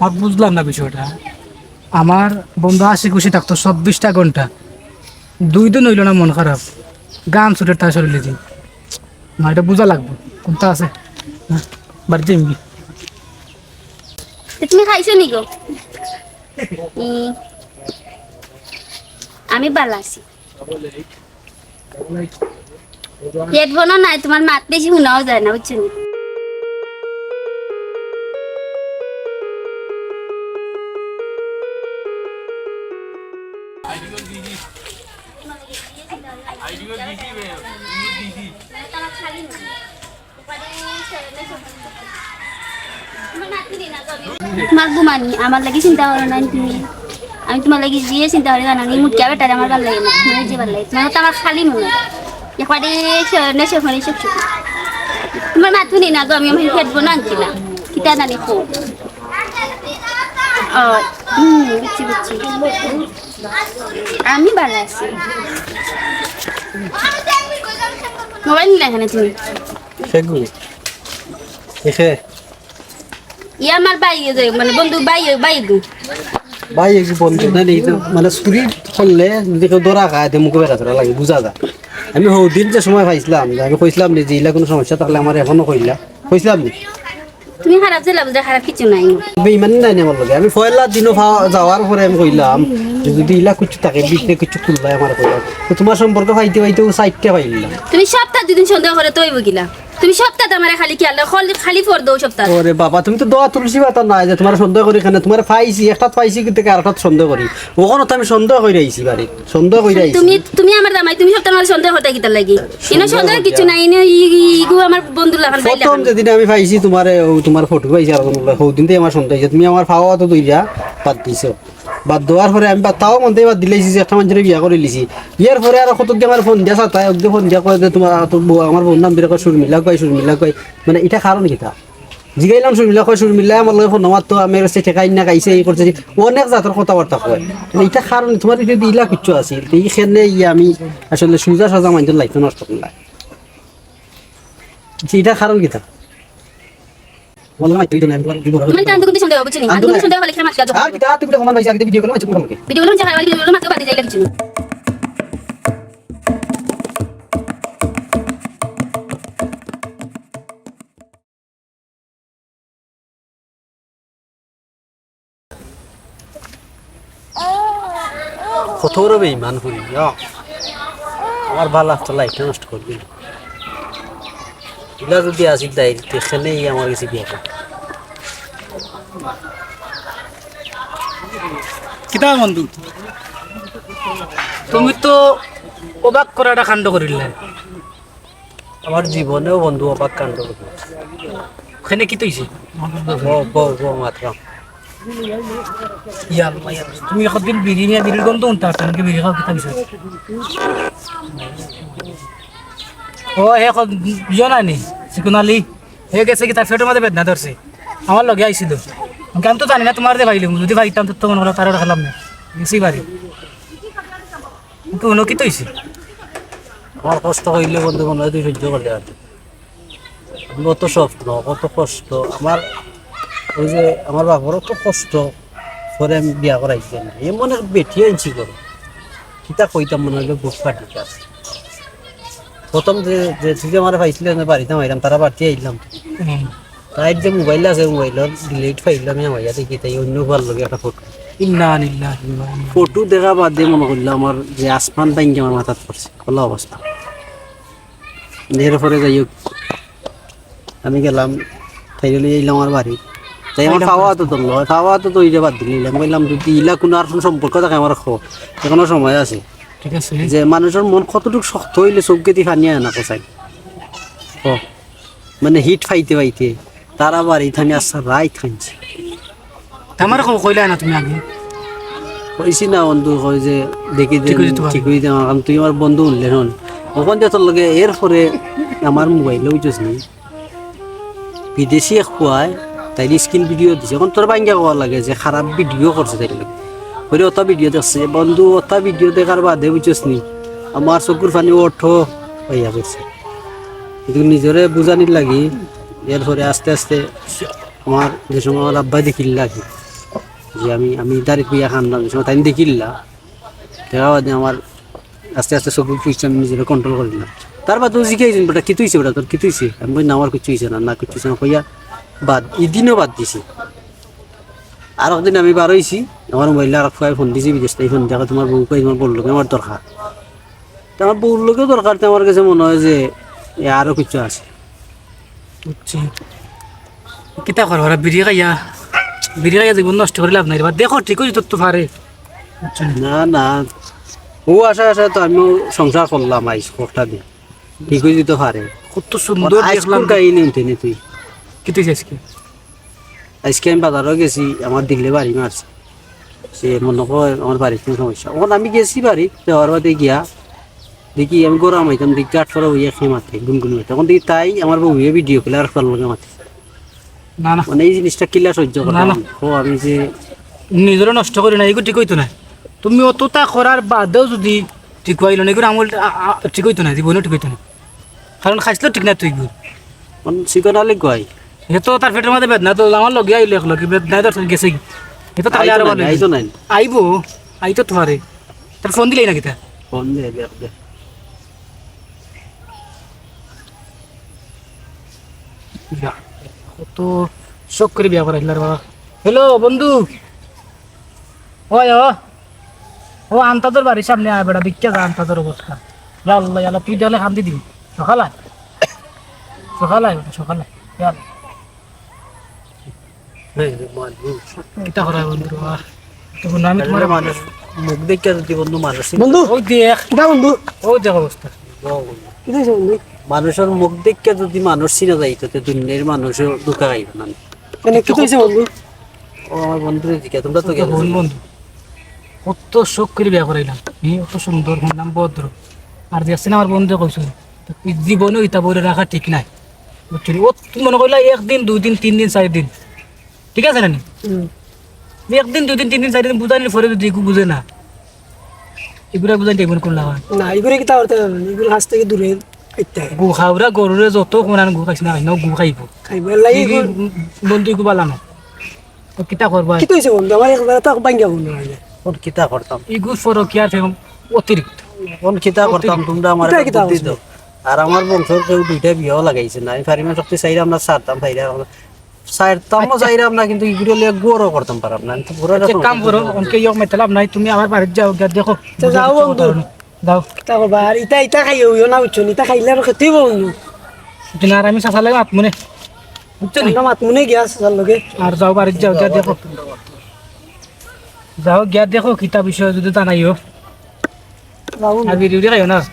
আর বুঝলাম না বিষয়টা। আমার বন্ধু হাসি খুশি থাকতো চব্বিশটা ঘন্টা, দুই দিন হইল না মন খারাপ, গান ছুটের তার শরীরে দিন। না, এটা বুঝা লাগবো, কোনটা আছে? হ্যাঁ, বাড়িতে এমনি। তো তুমি খাইছো নি গো? উম, আমি ভালা আছি। হেডফোনও নাই, তোমার মাত বেশি হুনাও যায় না, বুঝছো নি? তোমার ঘুমানি, আমার লাগি চিন্তা করো না তুমি। আমি তোমার লাগি যে চিন্তা করি জানো নি, মুটকিয়া বেটারে আমার ভালা লাগে না, মনে যে ভালা লাগে। তোমার তো আমার খালি মনে হয়। একবারে শরণে শরণে সুখ সুখ। তোমার মাত হুনি না গো, আমি আমার হেডফোন আনছি না। কিতা জানি কো। ও, হুম, বুঝছি, বুঝছি। আমি ভালা আছি। মোবাইল নিলে এখানে তুমি। সেগু। এসে। ই আমার ভাই, ওই যে, মানে, বন্ধু, ভাই, ভাই গো। ভাই, এই বন্ধু, না, এই তো, মানে, চুরি করলে যদি কেউ ধরা খায়, তে মুখে বেড়া ধরা লাগে, বুঝা যায়। আমি হৌদিন যে সময় পাইছিলাম, যে আমি কইছিলাম যে, যে ইলা কোনো সমস্যা থাকলে আমার এখনো কইলা, কইছিলাম নি? তুমি খারাপ ছিলা বুঝে, খারাপ কিছু নাই। বেইমানি নাই নি আমার লগে। আমি পয়লা দিনও ফা-, যাওয়ার পরে আমি কইলাম যে, যদি ইলা কিছু থাকে, বিটে কিছু খুললাই আমার কইলাম। তো তোমার সম্পর্ক পাইতে পাইতে ও সাইডটা পাইলাম। তুমি সপ্তাহ দুদিন সন্দেহ করে তো অইব গিলা। তুমি সপ্তাহ আমারে খালি কি আল্লাহ খালি, খালি ফর দেও সপ্তাহ। ওরে বাবা, তুমি তো দোয়া তুলসী পাতা নাই যে তোমার সন্দেহ করি কেনে, তোমার পাইছি, একটাত পাইছি কিন্তু আর একটাত সন্দেহ করি। ওখানে তো আমি সন্দেহ করি আইছি বাড়ি, সন্দেহ করি আইছি। তুমি, তুমি আমার জামাই, তুমি সপ্তাহ আমার সন্দেহ করতে কিতার লাগি? ইনো সন্দেহ সন্দেহ করিয়া। কিছু নাই, ইনো ই-, ই-, ইগু আমার বন্ধুর লাখান পাইলাম। প্রথম যেদিন আমি পাইছি তোমারে, ও তোমার ফটো পাইছি আর কোনো, হৌদিন তো আমার সন্দেহ হইছে। তুমি আমার পাওয়া তো দইরা বাদ দিছো। বাদ দেওয়ার পরে আমি বাদ, তাও মনতেই বাদ দিলাইছি যে একটা মানুষের বিয়া করিলিছি। ইয়ার পরে আর কত দিয়ে আমার ফোন দিয়া সাতায়, ওকে ফোন দিয়া কয় যে তোমার তো বউ, আমার বউর নাম ধরে কয় শর্মিলা কয়, শর্মিলা কয়। মানে এটা কারণ কিতা? জিগাইলাম শর্মিলা কয়, শর্মিলা আমার লগে ফোন মারতো, আমি কাছে ঠেকাই না, খাইছে, এই করছে, অনেক জাতর কথাবার্তা কয়। মানে এটা কারণ তোমার যদি ইলা কিচ্ছু আছে, তো এইখানে ইয়ে আমি আসলে সুজা সাজা মানুষের লাইফ নষ্ট করলাম। এটা কারণ কিতা? বললাম, তুই তো না, আমি তোমার কি বলবো? মানে, আমি তো কিন্তু সন্দেহ, বুঝছো নি? আমি তো সন্দেহ হলে খেয়ে মাছ খাওয়া যাবে। আর কিতা, তুমি তো সমান পাইছো, আগে ভিডিও করো, মাছ খাবো। ভিডিও করো, মাছ খাওয়া, ভিডিও করো, মাছ খাওয়া, বাদ দিয়ে যাইলে কিছু না। কত বড় বেইমান করি, ইয়া। আমার ভালা তো লাইফটা নষ্ট করবি। ইলা যদি আসি তাই, এখানেই আমার কাছে বিয়া কর। কিতা বন্ধু? তুমি তো অবাক করা একটা কাণ্ড করিলে। আমার জীবনেও বন্ধু অবাক কাণ্ড করি। ওখানে কি তৈছে? ব-, ব-, ব-, মাতলাম। ইয়া আল্লাহ, ইয়া আল্লাহ। তুমি একদিন বিড়ি নিয়া বিড়ির গন্ধ হুনতা পারতা নাকি? বিড়ি খাও কিতা বিষয়? ও, হে কত জন আনি? চিকন আলী। হে গেছে কি তার পেটর মাঝে বেদনা ধরছে। আমার লগে আইছিল। আমি তো জানি না তোমার দে পাইলাম। যদি পাইতাম তো মনে করো তার ওটা খেলাম না। গেছি বাড়ি। কিন্তু অন্য কিতা হইছে? আমার কষ্ট হইলে বন্ধু মনে হয় তুই সহ্য করতে পারবি। আমি কত স্বপ্ন, কত কষ্ট। আমার ওই যে আমার বাপরও তো কষ্ট করে আমি বিয়া করাইছি না। এমন এক বেটি আনছি করো। কিতা কইতাম মনে হইলো বুক ফাটি যার। প্রথম যে, যে তুই যে আমার পাইছিলে না বাড়িতে মাইলাম, তারা বাড়িতে আইলাম। হুম। তাই যে মোবাইল আছে, মোবাইলর ডিলিট ফাইল আমি আমার ইয়াতে কি তাই অন্য ভালো লাগে একটা ফটো। ইন্না লিল্লাহি ওয়া ইন্না ফটো দেখা বাদে মনে করলাম আমার যে আসমান ভাঙ্গি আমার মাথাত পড়ছে, খোলা অবস্থা। এর পরে যাই হোক, আমি গেলাম, তাই লই আইলাম আমার বাড়ি। তাই আমার খাওয়া তো তুললো, খাওয়া তো তো ইটা বাদ দিলাম। কইলাম, "যদি ইলা কোনো আর কোনো সম্পর্ক থাকে, আমার খো, এখনো সময় আছে।" ঠিক আছে। যে মানুষের মন কতটুকু শক্ত হইলে চোখে দি পানি আয় না, কোথায়? ও, মানে হিট পাইতে পাইতে তারা বাড়ি থানি আচ্ছা রাইত খাইছে। তা আমারে কও, কইলা না তুমি আগে? কইছি না বন্ধু, কই যে দেখি যে ঠিক হইছে তো ঠিক হইছে আমার, কারণ তুই আমার বন্ধু উঠলে হন। ওখান দিয়ে তোর লগে এরপরে আমার মোবাইল বুঝছিস নি? বিদেশি এক পুয়ায় তাই স্ক্রিন ভিডিও দিছে। এখন তোর ভাঙ্গা কওয়া লাগে যে খারাপ ভিডিও করছে তাই লগে। বলে ওটা ভিডিও দেখছে। বন্ধু, ওটা ভিডিও দেখার বাদে বুঝছিস নি? আমার চকুর পানি ওঠো হইয়া গেছে। কিন্তু নিজরে বুঝানির লাগি এরপরে আস্তে আস্তে আমার যে সময় আমার আব্বাই দেখিল্লা কি যে আমি, আমি দাড়ি পিয়া খান না, যে সময় তাই দেখিল্লা, দেখা বাদে আমার আস্তে আস্তে চকুর পুষছে, আমি নিজরে কন্ট্রোল করি না। তার বাদেও জিজ্ঞাসা হয়েছেন, "বেটা, কিতা হইছে বেটা, তোর কিতা হইছে?" আমি কই, "না, আমার কিচ্ছু হইছে না, না, কিচ্ছু হইছে না," কইয়া বাদ, এই দিনও বাদ দিছি। আর একদিন আমি বার হইছি, আমার মোবাইলে আর এক ফুয়ায় ফোন দিছি, বিদেশ থেকে ফোন দেখে, "তোমার বউ কই, তোমার বউর লগে আমার দরকার।" তো আমার বউর লগে দরকার, তো আমার কাছে মনে হয় যে এ আরো কিছু আছে। বুঝছি। কিতা করো ওরা বিড়ি খাইয়া, বিড়ি খাইয়া জীবন নষ্ট করে লাভ নাই রে বা। দেখো, ঠিক হইতো তো পারে। বুঝছো নি? না, না, ও আশা আশা তো আমিও সংসার করলাম আইস কটা দিন। ঠিক হইতো পারে। কত সুন্দর এখন আইসকুর দেখলাম। কাহিনী হুনতে নি তুই। কিতা হইছে আজকে? আজকে আমি বাজারও গেছি, আমার দিলে বাড়ি মারছে। সে মনে কয় আমার বাড়ির কোনো সমস্যা। এখন আমি গেছি বাড়ি, যাওয়ার বাদে গিয়া দেখি আমি গরম হইতাম, দেখি গাট ফরা হইয়া খেয়ে মারতে, গুনগুন হইতে। এখন দেখি তাই আমার বউয়ে ভিডিও কলে আর ফল লগে মারতে। না, না। মানে এই জিনিসটা কিলা সহ্য না, না। করতাম? ও আমি যে নিজরে নষ্ট করি না, এগু ঠিক হইতো না। তুমি অতটা করার বাদেও যদি ঠিক হইল না, এগুলো আমল আ-, আ-, ঠিক হইতো না, জীবনেও ঠিক হইতো না। কারণ খাইছিল ঠিক না তুই এগুলো। কোন চিকন আলী কয়? এ তো তার পেটর মধ্যে বেদনা, তো আমার লগে আইলো এক লগে, বেদনা ধরছে গেছে কি? এ তো তাহলে আইতো আরো নাই, ভালো আইতো হইলো। নাই। আইবো, আইতো তো পারে। তার ফোন দিলেই না কিতা? ফোন দে, দে, দে। ইয়া, কত শখ করে বিয়া করাইছিল রে বাবা। হ্যালো বন্ধু, ওই ও, ও আন্তাজর বাড়ির সামনে আয় বেটা, ভিক্ষা যা আন্তাজর অবস্থা। ইয়া আল্লাহ, ইয়া আল্লাহ, তুই তাহলে কান্দি দিবি। সকাল আয়, সকাল আয় বেটা, সকাল আয়। ইয়া আল্লাহ। এই রে মানুষ। কিতা করা বন্ধু রে বাবা? তখন আমি আরে তোমার মানুষ মুখ দেখিয়া যদি বন্ধু মানুষ চিনে বন্ধু, ওই দেখ, কিতা বন্ধু? ওই দেখ অবস্থা। বাবা বন্ধু। কিতা হইছে বন্ধু? মানুষের মুখ দেখিয়া যদি মানুষ চিনা যাইতো, তে দুনিয়ার মানুষও ধোকা খাইতো না। মানে, কিতা হইছে বন্ধু? ও আমার বন্ধুরে জিজ্ঞাসা, তোমরা তো গেলে বন্ধু। কত শখ করে বিয়া করাইলাম। ই অত সুন্দর, হুনলাম ভদ্র। আর যে আছে না আমার বন্ধু কইছো, জীবনে ইতা বউরে রাখা ঠিক নাই। বুঝছো নি? ও তুমি মনে করলা একদিন, দুই দিন, তিন দিন, চার দিন। ঠিক আছে না নি? হুম। একদিন, দুই দিন, তিন দিন, চার দিন বুঝানির পরে যদি এগু বুঝে না, এগুলা বুঝাই যাইব কোন লাগান? না, এগুলো কিতা করতে পারবে না, এগুলো হাঁস থেকে দূরে রাখতে হয়। গু খাওরা গরুরে যত কোনান গু খাইছ না, খাইছ না, গু খাইব। খাইব, এর লাগি এগু এগুলো বন্ধু এগু বালা না। তো কিতা করবা? কিতা হইছে বন্ধু? আমার একবার তো ভাঙ্গা বন্ধু হয় না। কোন কিতা করতাম? এগু ফরকিয়া ফেম অতিরিক্ত। কোন কিতা করতাম? অতিরিক্ত। তোমরা আমার কিতা একটা কিতা বুদ্ধি করছো? দাও। আর আমার বংশর কেউ দুইটা বিয়াও লাগাইছে না। আমি ফারিমা শক্তি চাইলে আমরা ছাড়তাম, চাইলে আমরা ছাড়তামও আচ্ছা। চাইলাম না, কিন্তু এগুলো লিয়ে গৌরব করতাম পারলাম না। আমি তো ঘোরার আচ্ছা, এক কাম করো, অনকে ইয়ক মেতালাম নাই, তুমি আমার বাড়িত যাও, গিয়া দেখো। আচ্ছা, যাও বন্ধু। যাও। তা বাবা, আর ইতা, ইতা খাইও, ইও না, বুঝছো নি? ইতা খাইলে আর খেতে হইব বন্ধু। বুঝছো না, আর আমি চাচা লাগে মাত মনে। বুঝছো নি? আমরা মাত মনে গিয়া আছে তার লগে। আর যাও, বাড়িত যাও, গিয়া দেখো। যাও, গিয়া দেখো, কিতা বিষয় যদি জানাইও। যাও বন্ধু। আর বিড়ি উড়ি খাইও না।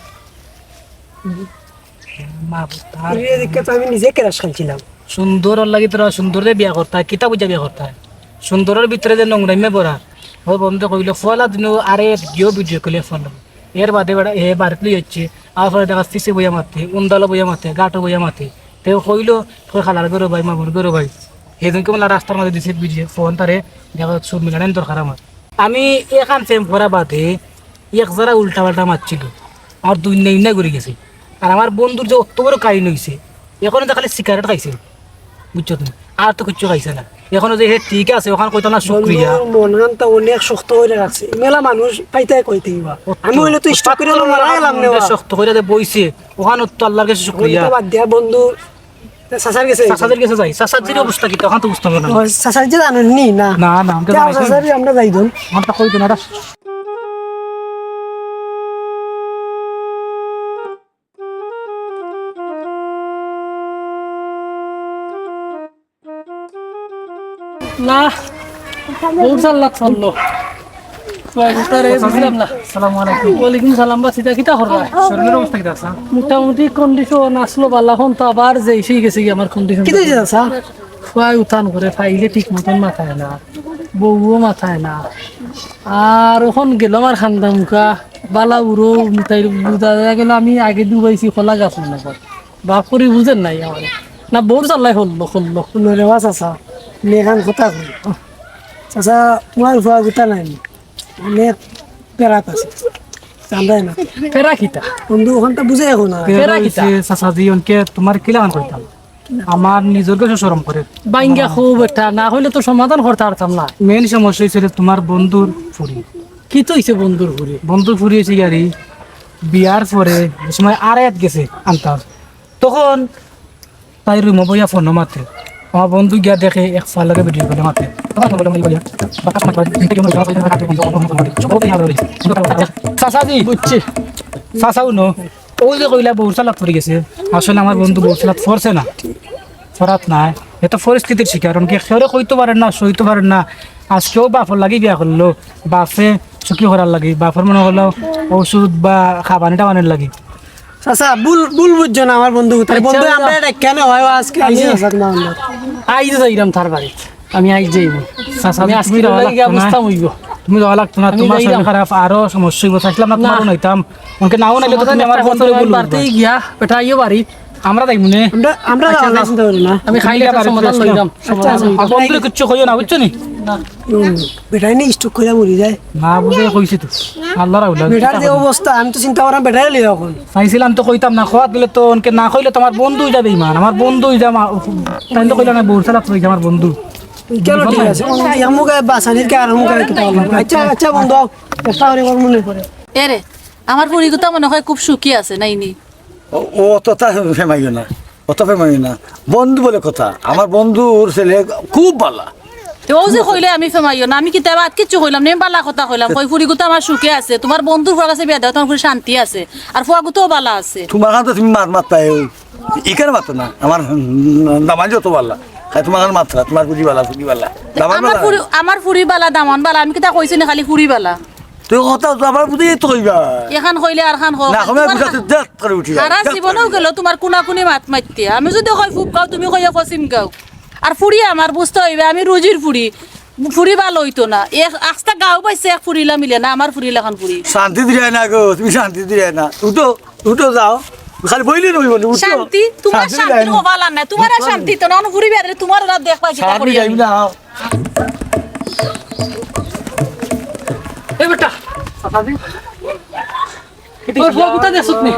মা, তার এই দিকে তো আমি নিজে ক্রাশ খাইছিলাম। সুন্দর ওর লাগি তোরা সুন্দর রে বিয়া করতা, কিতা বুঝা বিয়া করতা? সুন্দরর ভিতরে যে নোংরাইমে ভরা। ও বন্ধু কইলো, "ফলা দিনু আরে গিয়েও ভিডিও কলে ফোন।" এর বাদে বেটা এ বাড়িত লই যাচ্ছে, আর ফলে দেখা পিছে বইয়া মাতে, উন্দালো বইয়া মাতে, গাটো বইয়া মাতে। তে কইলো, "কই খালার ঘরো ভাই, মামুর ঘরো ভাই।" সেদিনকে বলে রাস্তার মাঝে দিছে ভিডিও ফোন তারে, দেখা সুর মিলানোর দরকার আমার। আমি এখান প্রেম করা বাদে এক যারা উল্টা পাল্টা মারছিল, আমার দুই নেই না ঘুরে গেছে। আর আমার বন্ধুর যে অত বড় কাহিনী হইছে, এখনো তো খালি সিগারেট খাইছে, বুঝছো তুমি? আর তো কিচ্ছু খাইছে না। এখনো যে হে ঠিক আছে, ওখান কইতাম না শুক্রিয়া। বন্ধু, মনখান তো অনেক শক্ত করে রাখছে। মেলা মানুষ পাইতে কইতে হইবা। আমি হইলে তো স্টক করে মারা গেলাম নেওয়া। শক্ত করে যে বইছে, ওখান তো আল্লাহর কাছে শুক্রিয়া। বন্ধু বাদ দিয়া বন্ধু, তা চাচার গেছে? চাচাদের গেছে যাই। চাচার যে অবস্থা কি, তখন তো বুঝতাম না। ও, চাচার যে জানেন নি না? না, না, আমরা যাই না। চাচার আমরা যাই দন। আমরা কই দিন এটা। না, বহুত জাল্লাত চললো। কয় কথা রে, বুঝলাম না। আসসালামু আলাইকুম। ওয়ালাইকুম সালাম, বা সিধা কিতা কররা? শরীরের অবস্থা কিতা আছে? মোটামুটি কন্ডিশন আসলো বালা, এখন তো আবার যে এসেই গেছে কি আমার কন্ডিশন। কিতা হইছে চাচা? কয় উঠান করে, ফাইলে ঠিক মতন মাথায় না, বউও মাথায় না। আর ওখান গেল আমার খান্দা মুখা, বালা উড়ো, তাই বুঝা গেল আমি আগে ডুবাইছি কলা গাছ মনে কর। বাপ করি বুঝেন নাই আমার। না, বউর চাল্লাই হল্লো, হল্লো। হুনো রে বা চাচা, তুমি এখান কথা কই। চাচা, তোমার ফুয়া গুতা নাই নি? অনেক পেরাত আছে। জানরায় না। পেরা কিতা? বন্ধু, ওখানটা বুঝে এখন না। পেরা কিতা? চাচাজি, অনকে তোমার কিলাখান কইতাম? আমার নিজর কাছে শরম করে। বাইঙ্গা খুব একটা, না হইলে তো সমাধান করতে পারতাম না। মেইন সমস্যা হইছে রে তোমার বন্ধুর ফুরি। কিতা হইছে বন্ধুর ফুরি? বন্ধুর ফুরি হইছে গিয়া রে, বিয়ার পরে যে সময় আড়াইত গেছে আনতাম, তখন তাই রুমো বইয়া ফোনো মাতে। আমার বন্ধু গিয়া দেখে এক ফালারে ভিডিও কলে মাতে। চাচাজি। বুঝছি। চাচাও ন। ও যে কইলা বউর চালাত পড়ি গেছে, আসলে আমার বন্ধু বউর চালাত পড়ছে না, পড়াত নাই। এ তো পরিস্থিতির শিকার, অনকে কেউরে কইতো পারের না, সইতো পারের না। আজকেও বাপর লাগি বিয়া করলো, বাপে সুখী করার লাগি, বাপর মনে করলো ঔষধ বা খাবানি টাবানির লাগি। চাচা, ভুল, ভুল বুঝছো না আমার বন্ধু। তাই আচ্ছা, বন্ধু, আচ্ছা। আমরা এটা কেন হয়, ও আজকে আইছে আমি চাচা তোমার বন্ধু। আইজ যাইরাম তার বাড়িত। আমি আইজ যাইমু। চাচা, আমি আজকে তুমি যাওয়া লাগতো না। বুঝতাম হইব। তুমি যাওয়া লাগতো না, আমি তোমার যাইরাম। শরীর খারাপ, আরো সমস্যা হইব। চাইছিলাম না, না। তোমারও নাইতাম। ওকে নাও নাইলে তো সমাধান তুমি আমার একটা বন্ধু কথা বলবো। বাড়িতেই গিয়া, বেটা আইও বাড়ি। আমরা যাইমু নে। আমরা, আমরা আচ্ছা, যাওয়া যাও। চিন্তা করি না। আমি খাইলে একটা সমাধান লইলাম। আচ্ছা, আচ্ছা। আর বন্ধুরে কিচ্ছু কইও না, বুঝছো নি? না। হুম, বেটায় নি স্ট্রোক করে মরি যায়। না বুঝে কইছি তো। আল্লাহর আউলা। বেটার যে অবস্থা, আমি তো চিন্তা করাম বেটারে লইয়া এখন। চাইছিলাম তো কইতাম না, খোয়াত গেলে তো অনকে না কইলে তো আমার বন্ধু হই যাবে ইমান। আমার বন্ধু হই যাবে, তাই তো কইলাম না, বউর চালাত পড়ি গেছে আমার বন্ধু। কেন ঠিক আছে? বন্ধু, এই আমুকে বাসানির কে আর আমুকে কিতা বললাম? আচ্ছা, আচ্ছা বন্ধু, আও। চেষ্টা করি ওর মনে করে। এরে, আমার ফুরি গুতা মনে হয় খুব সুখী আছে, নাই নি? ও, ও তো তা ফেমাইও না, অত ফেমাইও না। বন্ধু বলে কথা, আমার বন্ধুর ছেলে খুব বালা। তে ও যে কইলে আমি ফেমাইও না, আমি কিতা বাদ কিচ্ছু কইলাম না, আমি বালা কথা কইলাম। কই ফুরি গুতা আমার সুখে আছে, তোমার বন্ধুর ফুয়ার কাছে বিয়া দেও, তোমার ফুরি শান্তি আছে, আর ফুয়া গুতাও বালা আছে। তোমার কাছে তুমি মাত মাত পাই, ওই এখানে মাত না, আমার দামান যত বালা, খাই তোমার কাছে মাত না, তোমার ফুরি বালা, ফুরি বালা, দামান আমার বালা ফুরি, না। আমার ফুরি বালা, দামান বালা, আমি কিতা কইছি না খালি ফুরি বালা? তুই কথা তো আবার বুঝে তো কইবা। এখান কইলে আর খান কও। না, কমে তোমার বুঝাতে দেখ করে উঠি যায়। সারা জীবনেও গেল তোমার কুনাকুনি মাত মাততে। আমি যদি কই ফুপ গাও, তুমি কইয়া পশ্চিম গাও। আর ফুরি আমার বুঝতে হইবে, আমি রুজির ফুরি। ফুরি ভালো হইতো না। এক আস্তা গাও পাইছে এক ফুরিলা মিলে না, আমার ফুরিলা খান ফুরি। শান্তি দিরায় না গো, তুমি শান্তি দিরায় না। উঠো, উঠো যাও। খালি বইলে নই বলে, উঠো। শান্তি? তোমার শান্তি শান্তির দিরায় না। কপাল আর নাই। তোমার আর শান্তি তো না, ফুরি বেড়ে তোমার ওরা দেখবা কিতা শান্তি করি যাইবি আমি। না। এ বেটা, চাচাজি। কিতা ওই হইছে? ফুয়া গুতা দেখছত নি?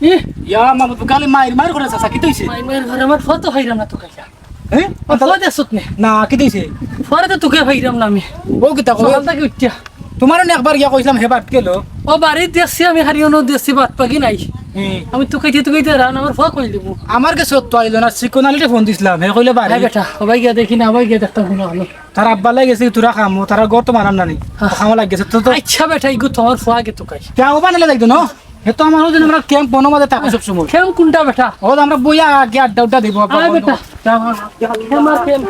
ই? ইয়া, মামু, তো খালি মাইর মাইর করে, চাচা, কিতা হইছে? মাইর মাইর করে, আমার ফুয়া তো হইরাম না তো খাইয়া। হ্যাঁ? ওই ফুয়া দেখছত নি? না, কিতা হইছে? ফুয়ারে তো তোকে হইরাম না আমি। ও কিতা কয়? সকাল থাকি উঠিয়া। তোমারও না একবার গিয়া কইছিলাম, হে বাদ গেল। ও বাড়িত দেখছি আমি, হারিয়ে দেখছি বাদ পাকি নাই। হুম। আমি তুকাইতে তুকাইতে রান আমার ফুয়া কইল দিব। আমার কাছে তো আইলো না, সিকোনালিতে ফোন দিছিলাম, হে কইলে বাড়ি। হ্যাঁ বেটা, ও ভাই গিয়া দেখি না, ও ভাই গিয়া দেখতাম হুনো আলো। তার আব্বা লাগি গেছে তোরা খামো, তারা ঘর তো মারাম না নি। হ্যাঁ। খামো লাগি গেছে তো, তো। আচ্ছা বেটা, ইগু তোমার ফুয়া গে তুকাই। কে ও বানালে যাইতো না? হে তো আমার ওজন আমরা ক্যাম্প বনো মাঝে থাকো সব সময়। ক্যাম্প কোনটা বেটা? ও আমরা বইয়া আগে আড্ডা উড্ডা দিব, আব্বা আয় বন্ধ। বেটা। আমার ক্যাম্প।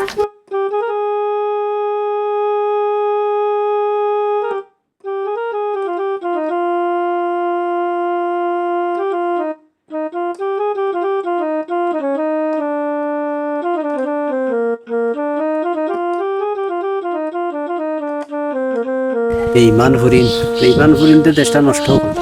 বেইমান ফুরিন, বেইমান ফুরিন তো দেশটা নষ্ট করে।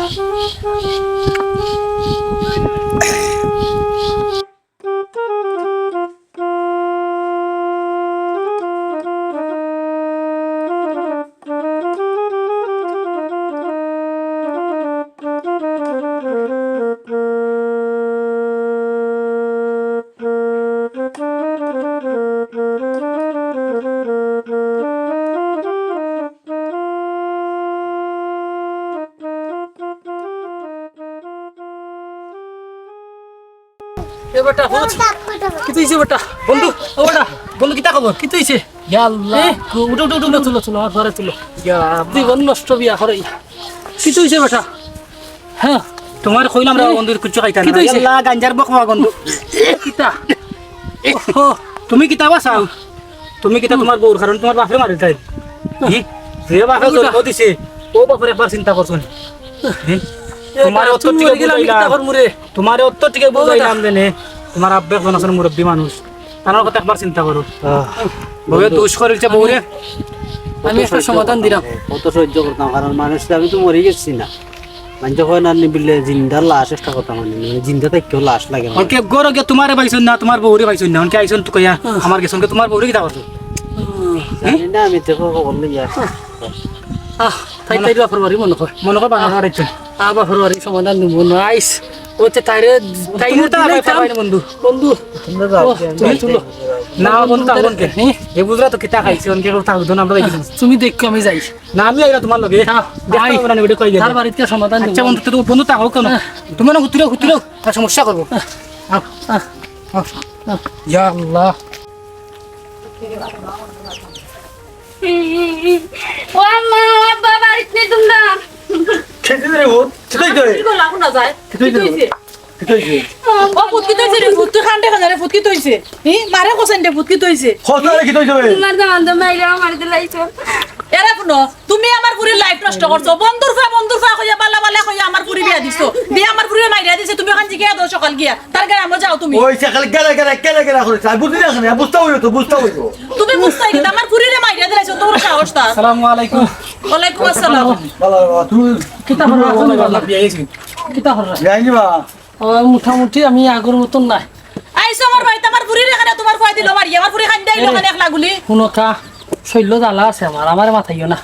এ বেটা, হুত। কিতা অইছে বেটা? বন্ধু, ও বেটা। বন্ধু, কিতা খবর? কিতা অইছে? ইয়া আল্লাহ। এ? উঠো, উঠো, উঠো, উঠো, তুলো, তুলো, আমার ঘরে তুলো। ইয়া আল্লাহ। জীবন নষ্ট বিয়া করাই। কিতা অইছে বেটা? হ্যাঁ। তোমারে কইলাম রে, এ? বন্ধু, কিচ্ছু খাইতা না। কিতা অইছে? আল্লাহ, গাঞ্জার বকবা বন্ধু। কিতা? ও, তুমি কিতা বাঁচাও? তুমি কিতা তোমার বউর কারণে তোমার বাপরে মারিলাইন? হি? যে বাপে জন্ম দিছে, ও বাপরে একবার চিন্তা করছো নি? হি? এ, তোমার অত তুমি টিকে মরি গেলে আমি বুঝাইলাম। কিতা করমু রে? তোমারে অত টিকে ও বেটা। বুঝাইলাম যে নে, তোমার আব্বা একজন আছইন মুরব্বি মানুষ, তান কথা একবার চিন্তা করো। আহ, বউয়ে বন্ধু। দুষ করিলছে বউরে। আমি একটা সমাধান দিলাম। কত সহ্য করতাম, কারণ মানুষ তো, আমি তো মরি গেছি না। মানষে কয় না নি বুলে জিন্দা লাশ একটা কথা মানে, মানে জিন্দা থাকিও লাশ লাগে না। অনকে ঘরো গিয়া তোমারে পাইছইন না, তোমার বউরে পাইছইন না, অনকে আইছইন তো কইয়া আহ। আমার গেছে, অনকে তোমার বউরে কিতা করছো? জানি না, আমি তো খবর লইয়া। আহ, তাই, তাইর বাপর বাড়ি মনো কয়। মনো কয় বাপর বাড়ি চল। আ, বাপর বাড়ি সমাধান নিমু, নাইস। ও, তে তাইরে, তাইরে তুমি তো আবার দিলাইতাম। পাইনি বন্ধু। বন্ধু। তোমরা যাও, ও, আমি তুমি যাই। তুলো। না, বন্ধু, তাও বন্ধু। এ বুঝরা তো কিতা খাইছে, অনকে কথা হুদো না, আমরা যাই। তুমি দেখো, আমি যাই। না, আমি আইরা তোমার লগে। হ্যাঁ, দেখো, আই। আমরা নিবিড়ে কই গেল। তার বাড়িতে সমাধান আচ্ছা, নিমু। বন্ধু, তো বন্ধু, তাও কেন? হ্যাঁ। তুমি না হুতিরো, হুতিরো, তার সমস্যা করবো। হ্যাঁ। আও। হ্যাঁ। আও। হ্যাঁ। ইয়া আল্লাহ। ও আম্মা, আব্বা বাড়িত নি তোমরা? খেতে রে ও, খেতে দে। কি বলা শোনা যায়? খেতে দে। কি হইছে? ও ফুত, কিতা অইছে রে ফুত? তুই কান্দে কেনে রে ফুত, কিতা অইছে? হি, মারে কছইন রে ফুত, কিতা অইছে? কছইন রে, কিতা অইছে? তোমার দামান তো মাইরা মারি দিলাইছো। এরে হুনো, তুমি আমার ফুরির life নষ্ট করছো। বন্ধুর ফুয়া, বন্ধুর ফুয়া কইয়া, বালা বালা কইয়া আমার ফুরি বিয়া দিছো। দিয়া আমার ফুরিরে মাইরা দিছে, তুমি অখান জিগাইয়া দেও সকাল গিয়া। তার গ্রামো যাও তুমি। ওই সকাল গেলে গেলে গেলে গেলে করে। আমি বুঝি না কেনে, বুঝতা অইবো তো, বুঝতা অইবো। তুমি বুঝতায় কিতা, আমার ফুরিরে মাইরা দিলাইছো, তোর সাহস তা। আসসালামু আলাইকুম। ওয়ালাইকুম আসসালাম। বালা, বালা, তুমি কিতা করো? আছো নি বালা? বিয়া হইছে। কিতা করো? বিয়া হইনি বা? ও, মোটামুটি আমি আগর মতন নায়। আইছো আমার বাড়িত, আমার ফুরিরে কেনে তোমার ফুয়ায় দিলো মারি, আমার ফুরি কান্দাইলো কেনে একলা গুলি। হুনো কা, শইল্লো জ্বালা আছে আমার, আমারে মাতাইও না।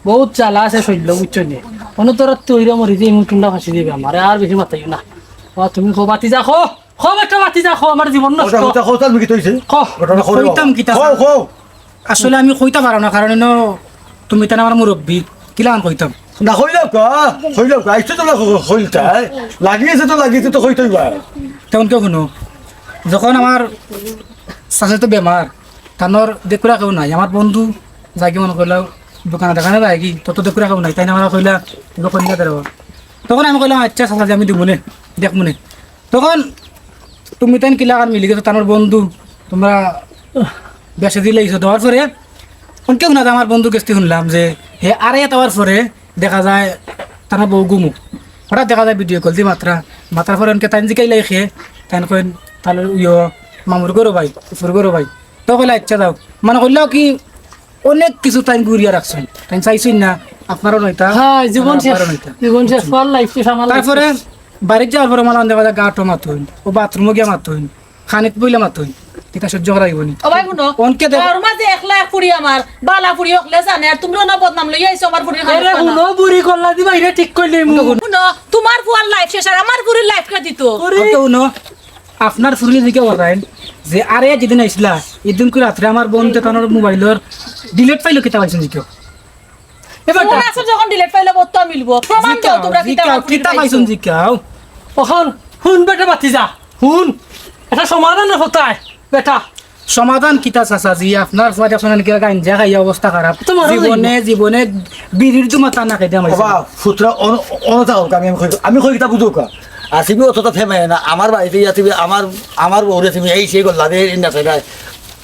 বউত জ্বালা আছে শইল্লো, বুঝছো নি? অনো তো রাত্রে অইরা মরি যাইমু, তুমরা ফাঁসি দিবে আমারে, আর বেশি মাতাইও না। ও, তুমি কও, বাতিজা কও, কও বেটা, বাতিজা কও, আমার জীবন নষ্ট। ওটা, ওটা, ওটা, তুমি কিতা অইছে? কও। ঘটনা কও রে কইতাম বাবা। কিতা? কও, কও। আসলে আমি কইতাম পাররাম না, কারণ ইনো তুমি তাইন আমার মুরব্বি, কিলাখান কইতাম? না, কইলাও কা, কইলাও কা, আইছে তো না, কইলতায়। লাগিয়েছে তো, লাগিয়েছে তো, কইতই বা। তেমন কেউ হুনো, যখন আমার চাচা তো বেমার, তানর দেখুরা কেউ নাই, আমার বন্ধু যাইগি মনো কইলা, দোকানে দোকানে যাইগি, তত দেখুরা কেউ নাই, তাইন আমারে কইলা, "ইবা কইলা দে রে বাবা।" তখন আমি কইলাম, "আচ্ছা চাচা, আমি দিমুনে, দেখমুনে।" তখন তুমি তাইন কিলাখান মিলি গেছো, তানর বন্ধু, তুমরা বেশে দিলাইছো, দেওয়ার পরে অনকে হুনা যায়, আমার বন্ধু গেস্তি হুনলাম যে হে আর এত আওয়ার পরে দেখা যায় তানর বউ ঘুমো, হঠাৎ দেখা যায় video call দি মাতরা, মাতার পরে অনকে তাইন জিকাইলাই খে, তাইন কইন তাইলে ইয়ো মামুর ঘরো ভাই, ফুফুর ঘরো ভাই, তো কইলা আচ্ছা যাও, মানে কইলাও কি অনেক কিছু তাইন ঘুরিয়া রাখছইন, তাইন চাইছইন না আপনারও নইতা, হ্যাঁ, জীবন শেষ, জীবন শেষ, আমার life শেষ, আমার life তারপরে শেষ। বাড়িত যাওয়ার পরে মানে দেখা যায় গাটো মাতইন, ও বাথরুমো গিয়া মাতইন, খানিত বইলা মাতইন, কিতা সহ্য করা অইবো নি? ও ভাই, হুনো, অনকে দেখ- ঘরর মাঝে একলা এক ফুরি আমার, বালা ফুরি অকলে জানে, আর তুমরা না বদনাম লইয়া আইছো আমার ফুরির খানিত এরে পানা। হুনো, বুড়ি গল্লা দি বাইরে ঠিক কইলে মু। হুনো, তুমার ফুয়ার life শেষ, আর আমার ফুরির life কে দিত? ওরে। অনকে হুনো, আপনার ফুরি দিকে বলেন যে আরে যেদিন আইছলা, এদিন করি রাত্রে আমার বন্ধু তানর মোবাইলর delete file কিতা পাইছইন জিকাও। এবার ফোন আছে যখন delete file বত্তা মিলবো। প্রমাণ দাও জিকাও, তোমরা কিতা জিকাও, আমার ফুরির কিতা পাইছো। পাইছইন জিকাও। অখন হুন বেটা বাতিজা, হুন। এটা সমাধান কোথায় বেটা? সমাধান কিতা চাচাজি? আপনার ফুয়া দেখছইন না নি গাঞ্জা খাইয়া অবস্থা খারাপ। তোমারও জীবনে, জীবনে বিড়ির দুমা টান না খাইতাম আইছি। বাবা, ফুতরা অন-, অনতা হোক, আমি, আমি কই, আমি কই কিতা বুঝো কা? আসিবি অতটা থেমে না, আমার বাড়িতে ইয়া তুমি আমার, আমার বউরে তুমি এই সেই গল্লা দে, এই না ফেরায়।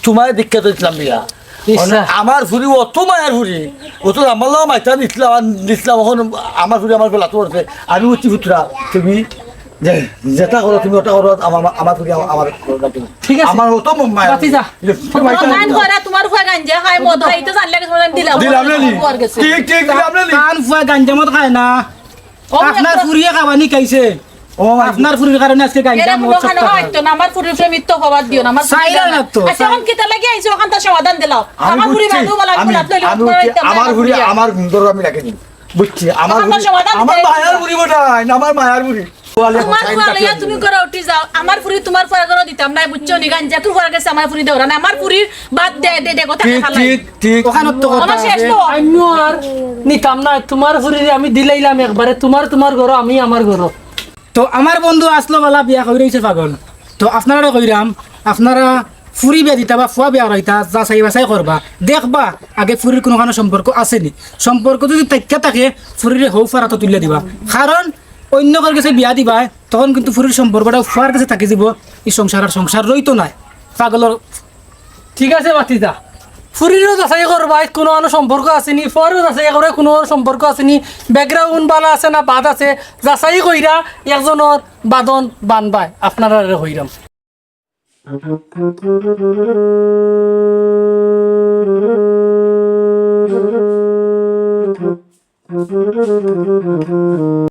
তোমার দীক্ষা তো ইসলাম বিয়া। ইসলাম। মানে, আমার ফুরি অত মায়ার ফুরি, অত আমার লগে মাইতা দিছিলাম, আর দিছিলাম, অখন আমার ফুরি আমার গলা তো পড়ছে। আমি উঠছি ফুতরা, তুমি যে-, যেটা করো, তুমি ওটা করো, আমার, আমার ফুরি আমার, আমার ঠিক আছে। আমার অত ম-, মায়া বাতি যা। ফুরি। ইয়ে, ফুরি মাইতা তোমার দিছিলাম। কইরা তোমার ফুয়া যে খাই মদ খাই, ইতা জানলে আগে সময় দিলাম। দিলাম না নি? বুয়ার গেছে। ঠিক, ঠিক, দিলাম না নি? তান ফুয়া গাঞ্জা মদ খায় না। ও, আপনার একটা ফুরিয়ে খাওয়ানি খাইছে। ও, আপনার ফুরির কারণে আজকে গাঞ্জা মদ সব খায়। না, আমার ফুরির উপরে মিথ্যা খবর দিও না, আমার ফুরি চাইরা না তো। আচ্ছা, এখন কিতা লাগি আইছো, ওখান তো সমাধান দিলাও। আমি আমার ফুরি বুঝছি। বাদু বলা, আমি আমি, লাভ লইলে আমি ওখান বুঝছি। আমার ফুরি, আমার ঘুম ধরো আমি রাখে দিন। বুঝছি, আমার ওখান তো ফুরি, সমাধান আমার দিতে মায়ার ফুরি বটাইন, আমার মায়ার ফুরি। তোমার ফুয়া লইয়া তুমি ঘরো উঠি যাও, আমার ফুরি তোমার ফুয়ার ঘরো দিতাম না, বুঝছো নি? গাঞ্জা তুই ঘরো গেছে, আমার ফুরি দেওরা না, আমার ফুরির বাদ দে, দে, দে, কথা ঠিক, খালাই। ঠিক, ঠিক। ওখানে তো কথা আমার শেষ আছে। তো। আমি আর নিতাম না, তোমার ফুরিরে আমি দিলাইলাম একবারে, তোমার, তোমার ঘরো, আমি আমার ঘরো। তো আমার বন্ধু আসলো বালা বিয়া কইরাইছে পাগল। তো আপনারারে কইরাম, আপনারা ফুরি বিয়া দিতা বা ফুয়া বিয়া করাইতা, যাচাই বাছাই করবা, দেখবা আগে ফুরির কুনুখানো সম্পর্ক আছে নি। সম্পর্ক যদি থাকিয়া থাকে, ফুরিরে হউ ফারাতো তুলিয়া দিবা। কারণ অন্য কারোর গেছে বিয়া দিবা, তখন কিন্তু ফুরির সম্পর্কটা ফুয়ার গেছে থাকি যিবো, ই সংসার আর সংসার রইতো নায়। পাগলর ঠিক আছে ভাতিজা, ফুরিরও যাচাই করবায় কুনুখানো সম্পর্ক আছে নি, ফুয়ারও যাচাই করবায় কুনুখানো সম্পর্ক আছে নি, background বালা আছে না বাদ আছে, যাচাই কইরা একজনর বাদন বানবায়, আপনারারে কইরাম।